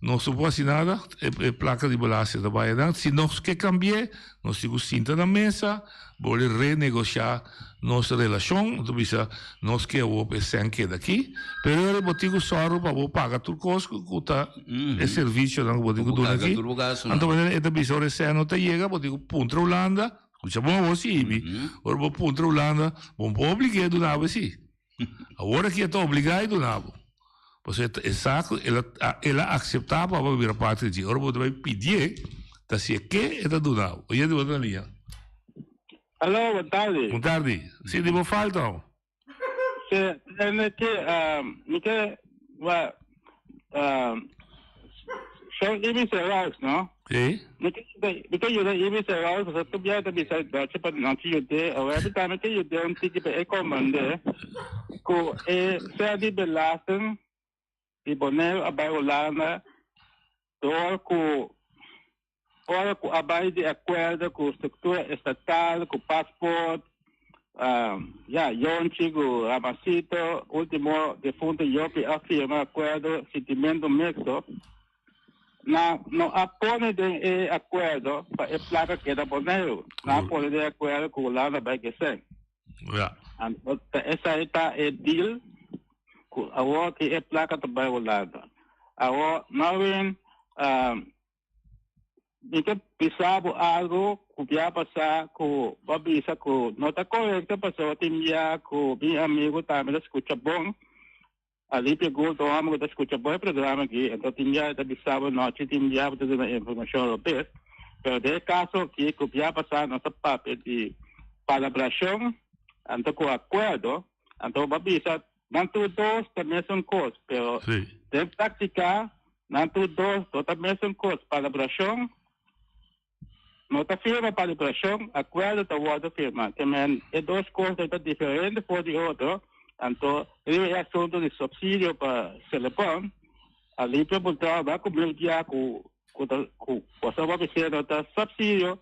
Nos no por hasi nada, e plaka di belasting ta bai adan. Si nos ke kambi'é, nos tin ku sinta na mesa, bolbe renegosiá nos relashon. Nos ta bisa, nos ke awor pa e sèn keda aki, pero e ora bo tin ku sòru pa bo paga tur kos ku ta e servisionan ku bo tin ku duna aki. Anto manera e ta bisa ora e sèn no ta yega, bo tin ku puntra Hulanda, skucha bon awor si, Ibi, ora bo puntra Hulanda, bo no por oblig'é duna bo esei. Awor aki e ta obligá i duna bo. Pasobra e sa ku el a el a akseptá pa bo bira parti di dje. Ora bo ta bai pidié, ta si e ke e ta duna bo. Oyente bo ta na liña. Aló, bon tardi. Bon tardi. Si di bo falta ho. Si, mi ke mi ke wa Shon Ibis Serraus, no? Sí. Mi ke mi ke yuda Ibis Serraus pasobra tur biaha ta bisa Dòchi pa nochi yud'é. Awor mi tambe ke yud'é un tiki pa e komprendé ku e sea di belasting di Boneiru a bai Hulanda dor ku ora ku a bai di akuerdo ku struktura estatal, ku pasport, ya, Yonchi ku Ramasito, ultimo defunto Yopi a firma akuerdo sintimentu mixto. Nan no a pone den e akuerdo pa e plaka keda Boneiru. Nan a pone den e akuerdo ku Hulanda bai kesen. Ja. Anto ta esei ta e deal ku awor ki e plaka ta bai Hulanda. Awor Norwin, mi ta bisa bo algu ku bia pasá ku bo a bisa ku no ta korekto pasobra tin bia ku mi amigu tambe ta skucha bon. Alipia Gould ta un hòmber ku ta skucha bon e programa aki, anto tin bia e ta bisa bo nochi, tin bia bo ta duna informashon robes. Pero den e kaso aki ku bia pasá nos a papia di palabrashon anto ku akuerdo, anto bo a bisa nan tur dos ta mesun kos, pero den práktika nan tur dos no ta mesun kos. Palabrashon No ta firma pa librashon, akuerdo ta wòrdu firma. Te men e dos kosnan ta diferente for di otro, anto riba e asuntu di supsidio pa Selebon, Alipio Bultrao ba ku milgia ku ku ta ku boso bo bisé no ta supsidio,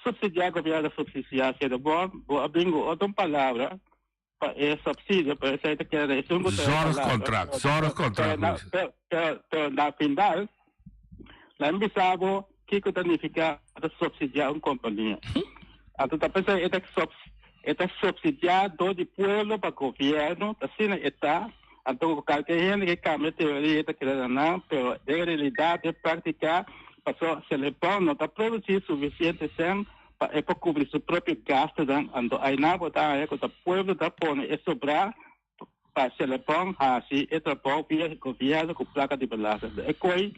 supsidiá gobièrnu ta supsisiá Selebon, bo a bin ku otro palabra pa e supsidio, pero esei ta keda esun ku ta e palabra. Zorgcontract, zorgcontract. Pero, pero, pero na final, Laat mi bisa bo kiko ta nifiká ta supsidiá un kompania. Anto ta p'esei e ta e ta supsidiá dor di pueblo pa gobièrnu, ta asina e ta. Anto ku kalke hende ke kambia teoria ta keda na nan, pero den realidat den práktika pasobra Selebon no ta produsí sufisiente sèn. pa e por kubri su propio gastunan, anto ainan bo ta haña ku ta pueblo ta pone e sobrá pa Selebon hasi e trabou via gobièrnu ku plaka di belasting. E koi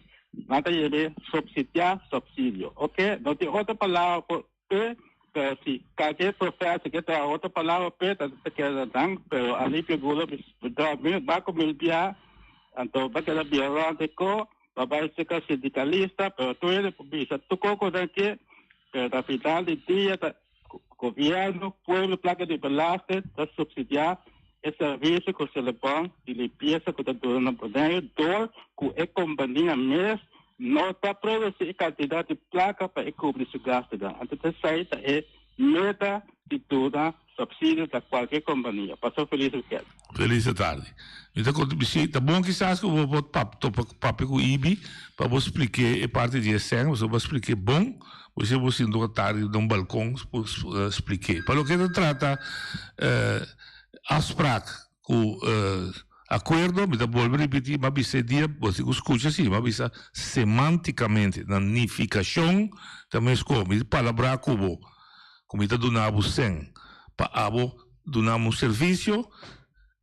nan ta yebe supsidiá supsidio. Oke, no tin otro palabra por p'e, pero si kalke profesor ke traha otro palabra p'e ta ta keda nan, pero Alipio Gulo ba ku mil bia, anto ba keda bia rònt e ko, ba bai serka sindikalista, pero tur hende por bisa tur koko nan ke, pero na final di dia ta Gobierno, pueblo placa di belasting ta subsidia e servicio cu Selibon di limpieza cu ta duna na Bonaire door cu e compania mes no ta produci e cantidad di placa pa e cubri su gastonan. Anto esey ta e meta di duna subsidio na cualkier compania. Pasa un feliz weekend. Feliz tardi. Mi ta conta si ta bon kisas cu bo por pap topa papia cu Ibi pa bo splik'é e parti di e sèn pasobra bo a splik'é bon bo si bo sinta un tardi na un balcon por splik'é. Pa loke ta trata afspraak cu acuerdo mi ta bolbe ripiti mi a bisa e dia bo tin cu scucha si mi a bisa semanticamente na nificacion ta mesco mi palabra cu bo cu mi ta duna bo sèn pa abo duna mi un servicio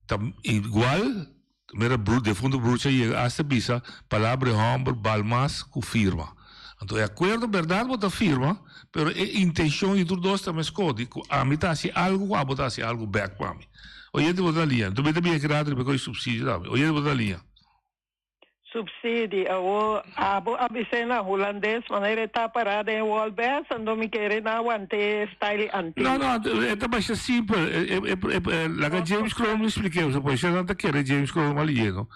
Ta igual, mira Bru, defunto Bruce a yega hasta bisa palabra e homber bal mas cu firma. Anto e acuerdo berdad bo ta firma, pero e intencion di tur dos ta mesco, di cu ami ta haci algo cu abo ta haci algo bek pa mi. Oyente bo ta liña, anto mi ta bia ki rato riba e subsidio tambe. Oyente bo ta liña. Subsidie, awor abo a bis'é na hulandes manera e ta pará den Wolbes, anto mi kere na want'é style antiguo. No, no, e ta basha simpel. Laga James Kroon mi splik'é, pasobra por esei nan ta kere James Kroon mal yeno.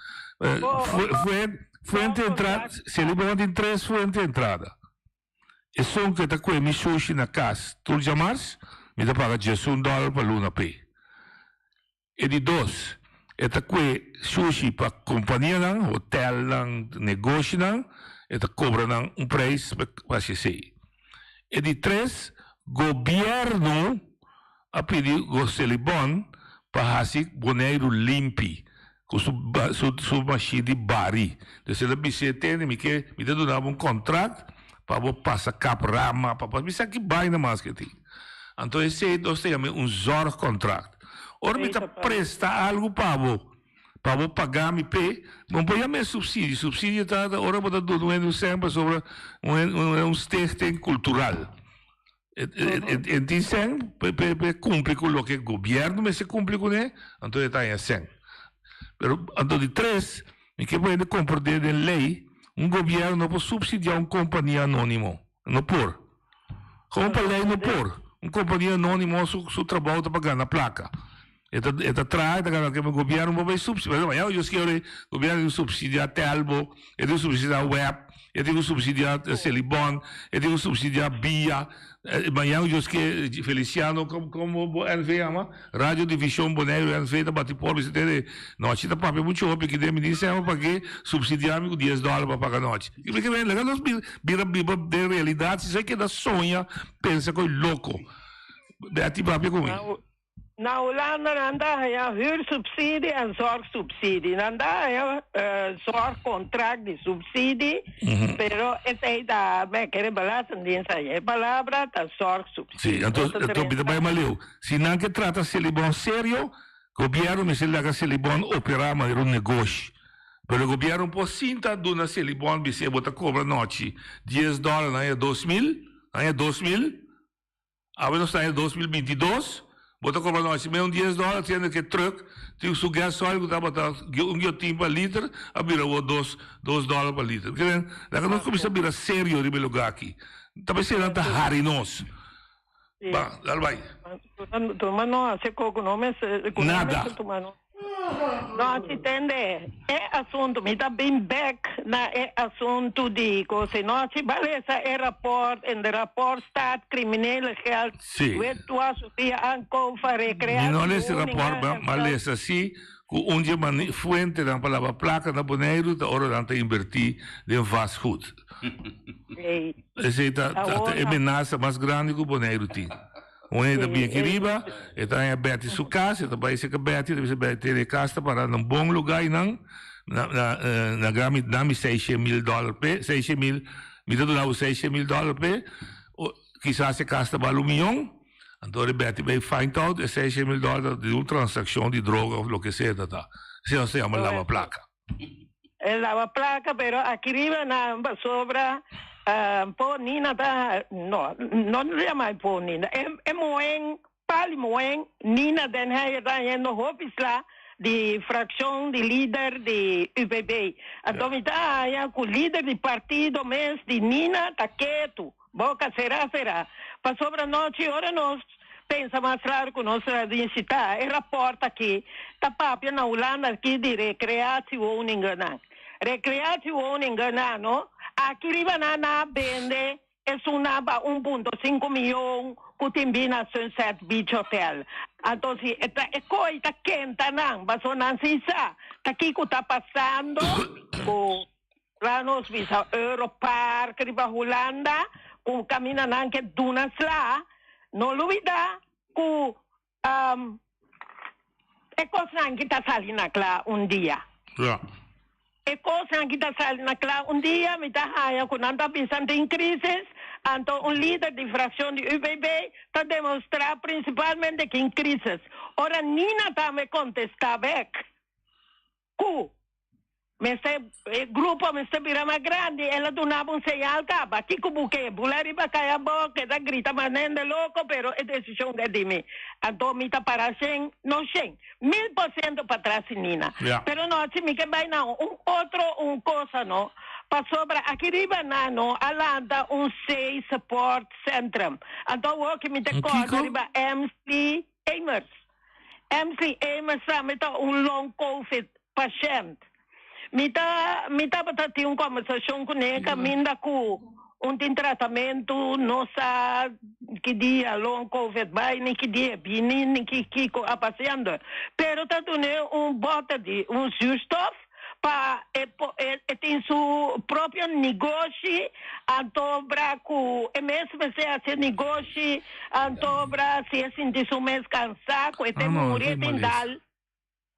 Fuente entrada, Selibon tin tres fuente entrada. Esun ke ta kue mi sushi na kas tur djamars, mi ta paga diesun dòler pa luna p'e. E di dos, e ta kue sushi pa kompanianan, hotelnan, negoshinan, e ta kobra nan un preis pa hasi esei. E di tres, gobièrnu a pidi Selibon pa hasi Boneiru limpi ku su su mashin di bari. Dus el a bis'é, Tende, mi ke, mi ta duna bo un kontrakt pa bo pasa kap rama, pa bo bisa ki baina mas ke tin. Anto esei nos ta yam'é un zorgcontract. Ora mi ta presta algu pa bo, pa bo paga mi p'e, bo no por yam'é subsidio. Subsidio ta ora bo ta duna un hende un sèn pasobra un stichting cultural. E tin sèn p'e kumpli ku loke gobièrnu mester kumpli kuné, anto e ta haña sèn. Pero anto di tres, mi ke pa hende komprendé den lei, un gobièrnu no por subsidiá un kompania anónimo. No por. Como pa ley no por. Un compania anonimo su su trabao ta pa gana placa. E ta e ta traha e ta gana kema gobierno por bay subsidia. Mañana yo skier gobierno tin subsidia Telbo, e tin subsidia web, e tin subsidia Selibon, e tin subsidia Bia. Mañana yo skier Feliciano como como bo NV yama? Radio Division Boneiru NV ta bati por bisa tende nochi ta papia mucho hopi ki den mi tin sema pake subsidia mi ku dies dollar pa paga nochi. Laga nos bira biba den realidad si so keda soña pensa koe loko. Betty papia ku mi. Na Hulanda nan ta haña huursubsidie en zorgsubsidie. Nan ta haña zorgcontract di subsidie, pero esei ta me kere belastingdienst haña e palabra ta zorgsubsidie. Sí, anto anto mi ta bai maleu. Si nan ke trata Selibon serio, gobierno mester laga Selibon opera manera un negoshi. Pero gobierno por sinta duna Selibon bis'é bo ta cobra nochi dies dollar na aña 2000, aña 2000, awe nos ta aña 2022, bo ta cobra nochi menos dies dollar siendo ke truck tin su gasoil cu tabata un guiotin pa liter a bira awor dos dos dollar pa liter. Laga nos cuminsa bira serio riba e lugar aki. Ta pesey nan ta hari nos. Ba, dal bai. Tuma no hace coco no mester cu no Nada. mester tuma no. No haci tende e asunto mi ta bin bek na e asunto di cosa no haci ba lesa e rapport en de rapport staat criminele geld Sí. witwas via aankoop van Mi no lesa e rapport recreatiewoningen ma en ma geld. lesa si ku un dje mani fuentenan pa laba plaka na Boneiru ta ora nan ta inberti den vastgoed. Ey. Esei ta ta e menasa mas grandi ku Boneiru tin. Un hende ta bin aki riba, e ta haña Betty su kas, e ta bai serka Betty, e ta bisa Betty, tene e kas ta para na un bon lugá einan, na na na grami dami seishe mil dòler p'e, seishe mil, mi ta duna bo seishe mil dòler p'e. Kisas e kas ta bal un miyon, anto ora e Betty bay find out e seishent mil dòler ta di un transakshon di droga òf loke sea ta ta. Esei nos ta yama laba plaka. E laba plaka, pero aki riba nan pasobra po Nina ta, no, no yama e po Nina, e moen Pali Moen, Nina Den Heyer ta hañando hopi sla di fraccion di lider di UPB. Anto mi ta haña cu lider di partido mes di Nina ta ketu, boca cera cera. Pasobra nochi ora nos pensa mas claro cu nos ta necesita e rapport aki ta papia na Hulanda aki di recreatiewoningennan. Recreatiewoningennan no, aki riba nan a bende Esun na ba un punto sinku miyon ku tin bin na Sunset Beach Hotel. Anto si e ta e koi ta kenta nan, paso nan si sa ta kiko ta pasando ku laga nos bisa Europark riba Hulanda ku kaminda nan ke duna sla. No lubida ku E kosnan ki ta sali na kla un dia. Ja. E kosnan ki ta sali na kla un dia, mi ta haña ku nan ta bisa tin krisis, anto un lider di frakshon di UPB ta demostrá prinsipalmente kin krisis. Ora Nina tambe kontestá bèk ku Mester e grupo mester bira mas grandi, el a duna bo un señal caba, kico bo ke? Bula riba caya abao, keda grita mas hende loco, pero e decision ta di mi. Anto mi ta para shen, no shen, 1000% patras si Nina. Ja. Pero no, si mi ke bay na un otro un cosa no, pasobra aki riba nan no a lanta un Say Support Centrum. Anto awor ki mi ta Un corda kico? riba MC Emers. MC Emers tambe ta un long covid pashènt. Mi ta mi tabata tin un kòmbersashon kuné kaminda ku un tin tratamentu, no sa ki dia long covid bai ni ki dia e bini ni ki kiko a pasiando. Pero ta dun'é un bòter di un zuurstof pa e por e tin su propio negoshi anto bra ku e mes mester hasi e negoshi anto bra si e sinti su mes kansá ku e te Ah no, muri e e tin malesa. dal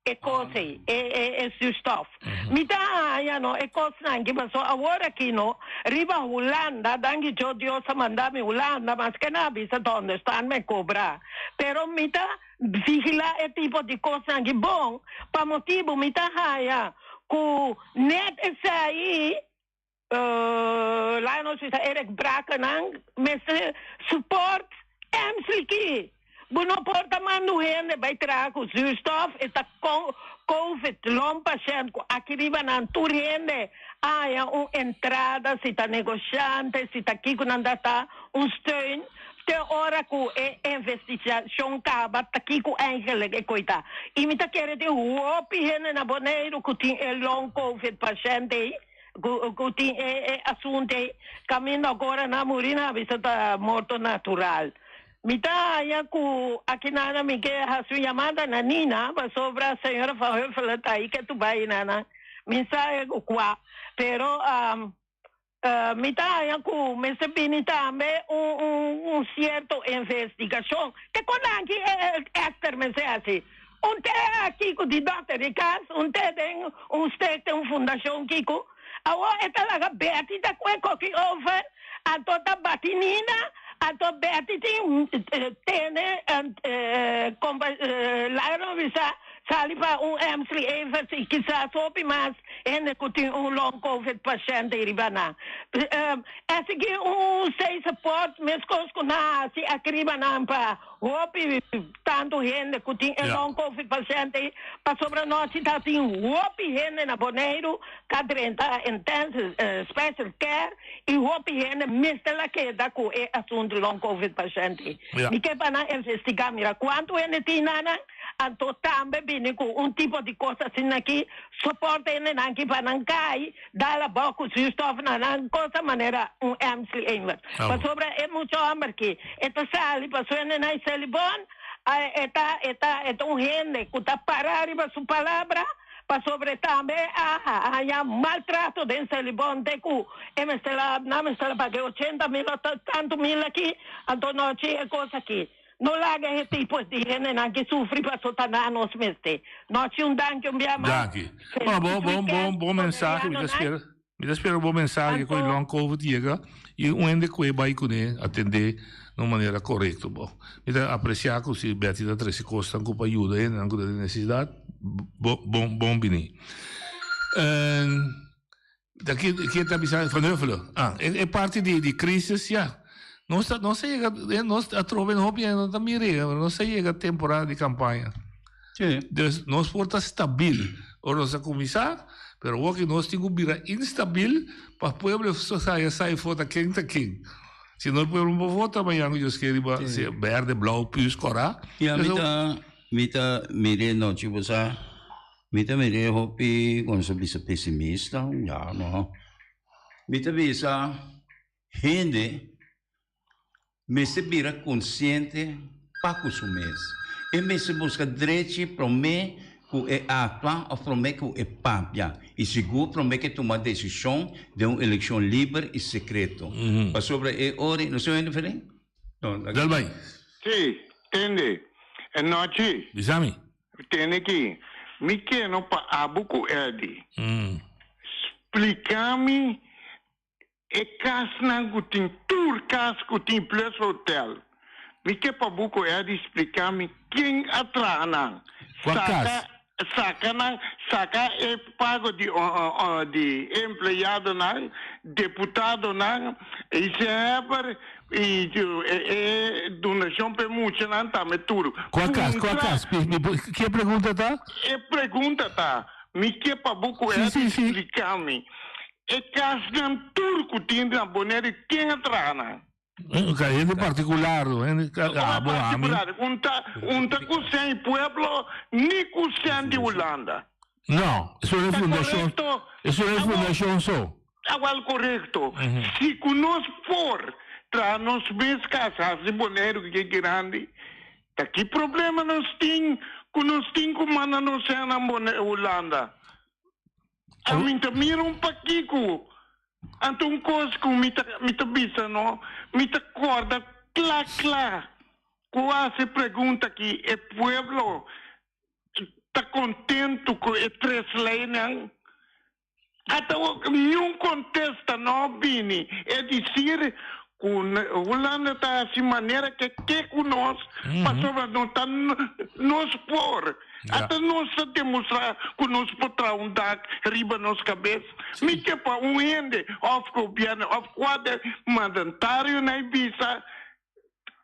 E kos ei, e e e zuurstof. Mi ta haña no e kosnan aki paso awor aki no riba Hulanda, danki Dios Dios a manda mi Hulanda maske nan a bisa ta onderstand mi kobra pero mi ta vigila e tipo di kosnan aki bon pa motibu mi ta haña ku net esei Laga nos bisa Eric Brakenang mester support Emsley ki. Bo no por ta manda un hende bai traha ku zuurstof, e ta covid long pashent ku aki riba nan tur hende a haña un entrada si ta negoshante si ta kiko nan ta ta un steun te ora ku e investigashon kaba ta kiko eigenlijk e koi ta. I mi ta kere tin hopi hende na Boneiru ku tin e long covid pashent ei. Cu tin e asunto ey caminda agora na muri na bisa ta morto natural. Mi ta haya cu aki nana mi ke haci un yamada na Nina pasobra señora Van Huffelen ta ahi ke tu bay nana mi sa cu cua pero mi ta haya cu mester bini tambe un cierto investigacion te con aki Esther mester haci. Un te a kiko di dòkter di kas, un te den un stekte, un fundashon kiko. Awor e ta laga Betty ta kue koki over, anto ta bati Nina, anto Betty tin tene kompa laga nos bisa sali pa un Emsley Evers i kisas hopi mas hende ku tin un long covid pashènt ei riba nan. Esaki un sei support meskos ku nan hasi aki riba nan pa Hopi tantu hende ku tin e long covid pashènt ei, pasobra nos si ta tin hopi hende na Boneiru ka drenta intensive special care i hopi hende mester la keda ku e asuntu long covid pashènt ei. Mi ke pa nan investigá mira kuantu hende tin na nan, anto tambe bini ku un tipo di kos asina aki, soporte hendenan ki pa nan kai Dal abou ku zuurstof na nan cosa manera un Emsley Engler. Pasobra e mucha homber ki e ta sali pa suene na e Selibon, e ta e ta e ta un hende ku ta para riba su palabra, pasobra e tambe a haña maltrato den Selibon te ku e mester a nan mester a paga e ochenta mil o tantu mil aki, anto nochi e kos aki. No laga e tipo di hendenan ki sufri paso ta na nos mester. Nochi un danki un bia mas. Danki. Bueno, bon, bon, bon, bon mensahe. Mi ta spera. Mi ta spera bo mensahe ku e long covid yega i un hende ku e bai kuné atendé na un manera korekto bo. Mi ta apresiá ku si Betty ta trese kosnan ku pa yuda hendenan ku ta den nesesidat, bo bon bon bini. Ta ki ki ta bisa Van Huffelen? Ah, e e parti di di crisis ya. Nos ta nos a yega nos atrobe hopi hende no ta mir'é pero nos a yega temporada di campaña. Sí. Dus nos por ta stabil ora nos a cuminsa, pero awor ki nos tin cu bira instabil pa pueblo haya sa y vota ken ta ken. Si no e pueblo no por vota mañan cu Dios kier riba sea berde, blauw, pus, cora. Ya mi ta mi ta mir'é nochi bo sa mi ta mir'é hopi con nos a bisa pesimista ya no mi ta bisa hende Mester bira konsiente pa ku su mes. E mester buska drechi promé ku e aktua òf promé ku e papia, i sigur promé ku e tuma desishon den un elekshon liber i sekreto. Pasobra e ora i. No se oende Ferlin? No. Dal bai. Sí, tende. E nochi. Bisa mi. Tende ki. Mi ke no pa abo ku Eddie. Splika mi E kasnan ku tin tur kas ku tin plus hotel. Mi ke pa bo ku Eddie splika mi ken a traha nan. Kua kas? Saka nan, saka e pago di di e empleadonan, deputadonan, i se heber i e donashon pa e muchanan tambe tur. Kua kas? Kua kas? Ki e pregunta ta? E pregunta ta, mi ke pa bo ku Eddie splika mi. E kasnan tur ku tin na Boneiru ken a traha nan? Ka hende partikular, hende abo ami. Partikular, un ta un ta ku sèn pueblo ni ku sèn di Hulanda. No, eso e fundashon, eso e fundashon so. Awel korekto, si ku nos por traha nos mes kas hasi Boneiru ke grandi, ta ki problema nos tin ku nos tin ku manda nos sèn na Hulanda? Ami ta mira un pakiko, anto un kos ku mi ta mi ta bisa no, mi ta kòrda kla kla ku hasi pregunta ki e pueblo ta kontentu ku e tres leinan? Ata niun kontesta no a bini, e disir ku Hulanda ta hasi manera ke ke ku nos pasobra no ta nos por. Ata nos ta demostrá ku nos por traha un dak riba nos kabes. Mi ke pa un hende òf gobièrnu òf kuater mandantario na e bisa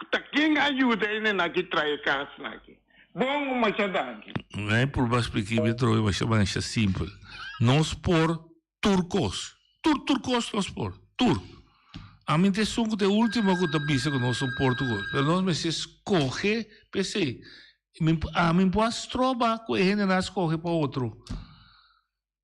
ta ken a yuda hende na ki traha e kasnan aki. Bon, masha danki. Mi purba splika mi atrobe masha masha simpel. Nos por Tur kos. Tur tur kos nos por. Tur. Ami ta esun ku ta e ultimo ku ta bisa ku nos no por tur kos. Pero nos mester skohe p'esei. Mi ami por a stroba ku e hendenan a skohe pa otro.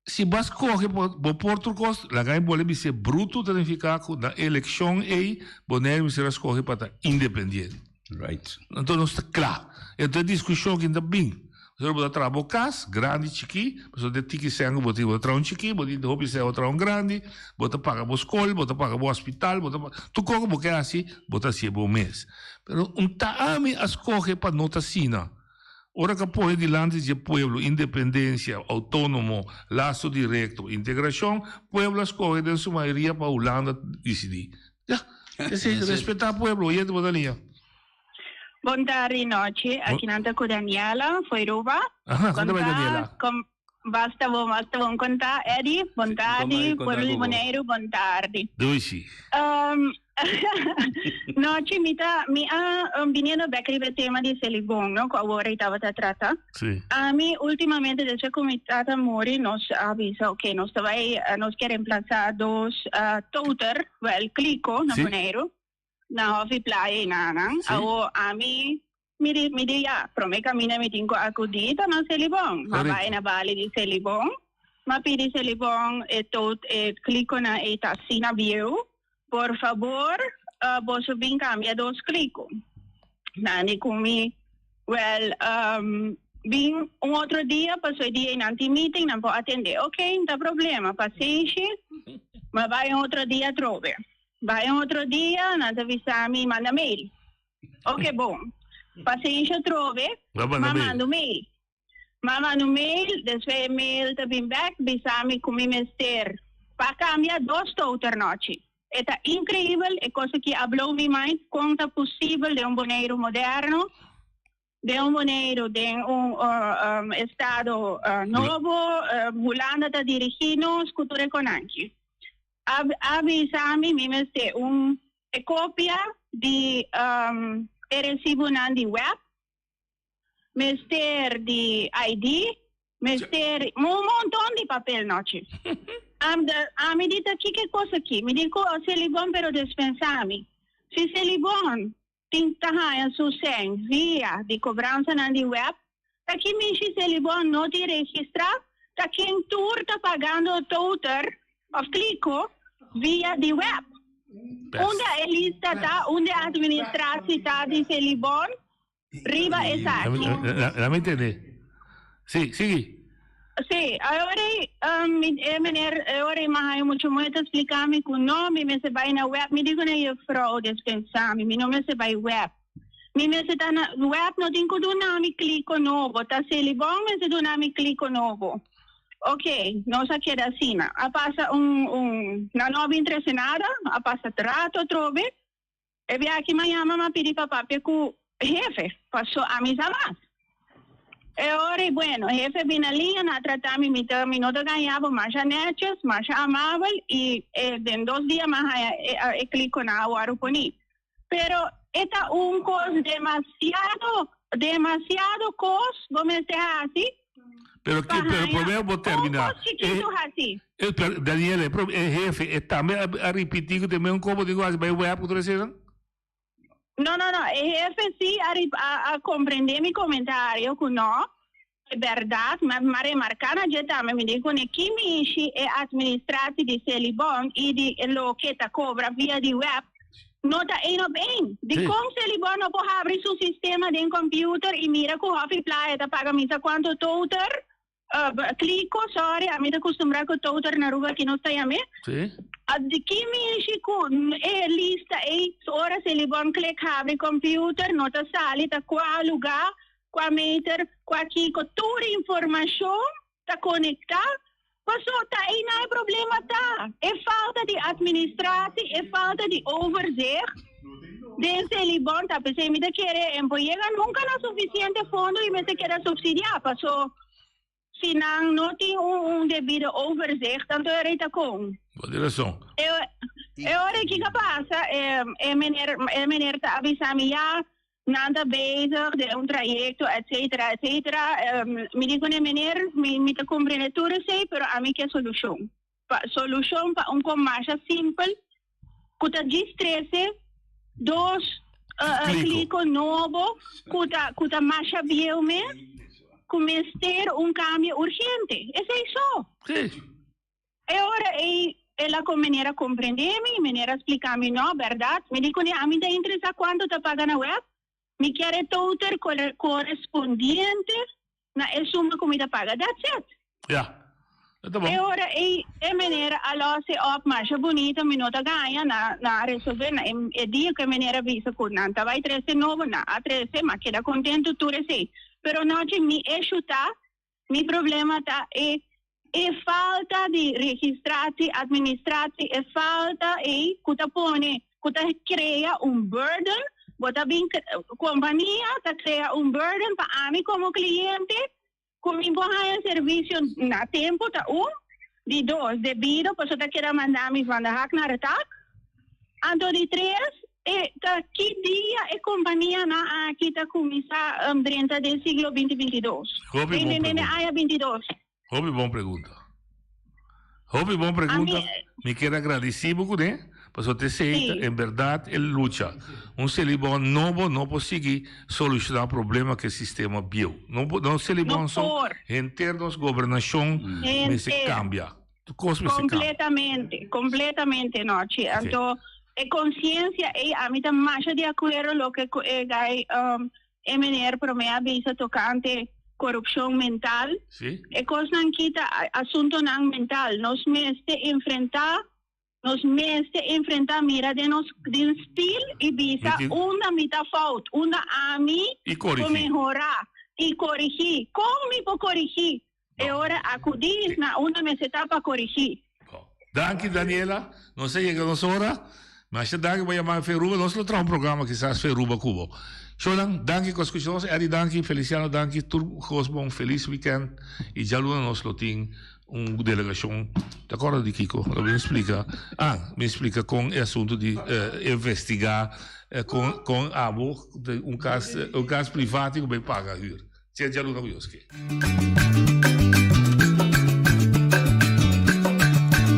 Si bo a skohe pa bo por tur kos, laga mi bolbe bis'é brutu ta nifiká ku na elekshon ei Boneiru mester a skohe pa ta independiente. Right. Anto nos ta kla. Enton e diskushon ki ta bin. Pasobra bo ta traha bo kas, grandi, chikí, pasobra den tiki sèn ku bo tin, bo ta traha un chikí, bo tin hopi sèn bo traha un grandi, bo ta paga bo skol, bo ta paga bo hospital, bo ta paga, tur kos ku bo ke hasi, bo ta hasié bo mes. Pero un ta ami a skohe pa no ta asina. Ora ku a pone dilanti dje pueblo independensia, outónomo, laso direkto, integrashon, pueblo a skohe den su mayoria pa Hulanda disidí. Ya, esei, respetá pueblo, oyente bo ta liña. Bon tardi nochi, aki nan ta ku Daniela foi Aruba. Aha, kon ta bai Daniela? Kon basta bon, basta bon. Kon ta Eddy? Bon tardi, pueblo di Boneiru, bon tardi. Dushi. Um, nochi mi ta mi a um, biniendo bek riba e tema di Selibon, no, ku awor ei tabata trata. Sí. Ami ultimamente despues ku mi tata muri nos a bisa ok, nos ta bai nos ke reemplasa dos uh, toter, wel kliko na Sí. Boneiru. Na Hofi Playa i nanan. Sí. Awo ami mi di mi di ya, prome kaminda mi tin ku akudí ta na Selibon. Ma Correcto. bai na bali di Selibon, m'a pidi Selibon e tot e klikonan ei ta asina bieu, por fabor uh, boso bin kambia dos kliko. Nan di ku mi, wel, um, bin un otro dia paso e dia ei nan tin meeting, nan por atendé. Ok, no ta problema, pasenshi, m'a bai un otro dia atrobe. Bai un otro dia, nan ta bisa mi manda mail. Ok, bon. Pasenshi atrobe, Ba manda m'a mail. manda un mail. M'a manda un mail, despues e mail ta bin bek bisa mi ku mi mester. Pa cambia dos toter nochi. E ta increibel, e cos aki a blow mi mind, con ta posibel den un Boneiru moderno, den un Boneiru den un estado nobo, Hulanda ta dirigi nos cu tur e conanchi. A a bisa mi, mi mester un e copia di e recibonan di web, Mester di ID, mester un monton di papel nochi. Am de, ami di ta kiko e kos aki? Mi di ku Selibon pero despensa mi. Si Selibon tin ta haña su sèn via di kobransanan di web, ta ki mishi Selibon no tin registrá? Ta ken tur ta pagando toter òf kliko via di web? Unda e lista ta? Unda e administratie ta di Selibon? Riba esaki. Laat me entende. Sí, sigui. Sí, awor mi e meneer awor e mahayo mucho moe ta splica mi cu no, mi mester bay na web. Mi di cu na juffrouw despensa mi, mi no mester bay web. Mi mester ta na web no tin cu duna mi clico nobo, ta Selibon mester duna mi clico nobo. Ok, nos a keda asina. A pasa un un nan no a bin trece nada, a pasa rato atrobe. E bia aki mañana m'a pidi pa papia ku hefe, paso ami sa mas. E ora i bueno, hefe bin na liña, nan a trata mi, mi ta mi no ta gaña bo masha netjes, masha amabel i e den dos dia m'a haña e klik ku nan a wòrdu poní. Pero e ta un kos demasiado, demasiado kos bo mester hasi Pero pa pero haña promé bo un terminá, kos chikitu hasi. e pero Daniel e pro e hefe e tambe a a ripití ku te mesun kos bo tin ku hasi bai web ku tur eseinan? No, no, no, e hefe sí a rip a a komprendé mi komentario ku no, e bèrdat, ma m'a remarká na dje tambe, mi di kuné ki mishi e atministratie di Selibon i di loke ta kobra via di web no ta één op één. Dikon Selibon no por habri su sistema den computer i mira ku Hofi Playa ta paga misa kuantu toter, kliko, sorry, ami ta kustumbrá ku toter na Aruba aki nos ta yam'é. Di ki mishi ku e lista ei, ora Selibon klik habri computer no ta sali ta kua lugá, kua meter, kua kiko, tur informashon ta konektá, paso ta einan e problema ta, e falta di atministratie, e falta di overzicht den Selibon ta p'esei mi ta kere en por yega nunka na sufisiente fondo i mester keda supsidiá, paso si nan no tin un debido overzicht anto e rei ta kon. Bo tin rason. E ora kiko a pasa e meneer e meneer ta avisa mi ya Nan ta bezig den un trayecto etcetera etcetera. Mi di cune meneer mi mi ta comprende tur esey pero ami ke solucion. Pa solucion pa un comasha simpel cu ta djis trece dos clico nobo cu ta cu ta masha bieu mes cu mester un cambio urgente. Esey so. E ora ei el a meneer a comprende mi, meneer a splica mi, no, berdad? Mi di cune, ami ta interesa cuanto ta paga na web, mi kier e toter correspondiente na e suma cu mi ta paga, that's it. Ja, dat ta bon. E ora ei e meneer a los e op masha bunita, mi no ta gaña, nan a resolve, na e dia cu e meneer a bisa cu nan ta bay trece nobo, nan a trece, m'a keda contento tur esey. Pero nochi mi issue ta Mi problema ta e e falta di registratie, administratie, e falta ei ku ta pone, ku ta krea un burden, bo ta bin kompania ta krea un burden pa ami komo kliente ku mi por haña servisio na tempu ta un, di dos debido pasobra ta keda manda mi van de hak naar de tak. Anto di tres, e ta ki dia e kompanianan aki ta kuminsá drenta den siglo binti bintidos? Hopi Den bon den den pregunta. aña bintidos. Hopi bon pregunta. Hopi bon pregunta. Ami- Mi kier a gradisí bo kuné, pasobra te esei ta Sí. en bèrdat e lucha. Un Selibon nobo no por sigui solushoná problema ku e sistema bieu. No por, no Selibon No so, por. henter nos gobernashon mester Henter. kambia. Tur kos mester kambia. Completamente, completamente nochi. Anto e conciencia ei ami ta masha di acuerdo loke cu e guy um, e meneer prome a bisa tocante corupcion mental. Sí. E cosnan kita asuntonan mental. Nos mester enfrenta, nos mester enfrenta mira den nos den spiel y bisa Mi tin- unda mi ta fout, unda ami Y por corigi. mehora y corigi. Con mi por corigi? E ora acudí na unda mester ta pa corigí. Danki Daniela, nos a yega nos ora. Masha danki pa yama Feruba, nos lo traha un programa kisas Feruba ku bo. Shownan, danki ku a skucha nos, Eddie danki, Feliciano danki, tur kos bon, felis weekend i djaluna nos lo tin un delegashon, ta kòrda di kiko? Lo bin splika, ah, bin splika kon e asuntu di investigá kon kon abo un kas un kas privat ku bai paga hür. Sea djaluna ku Dios ke.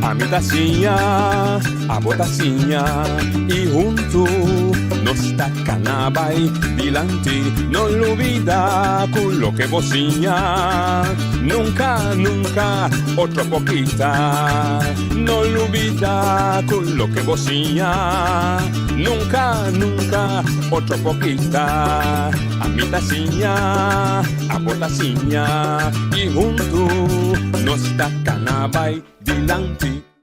Ami ta siña, abo ta siña i huntu nos ta kana bai dilanti. No lubida ku loke bo siña nunka, nunka otro por kita. No lubida ku loke bo siña nunka, nunka otro por kita. Ami ta siña, abo ta siña i huntu nos ta kana bai dilanti.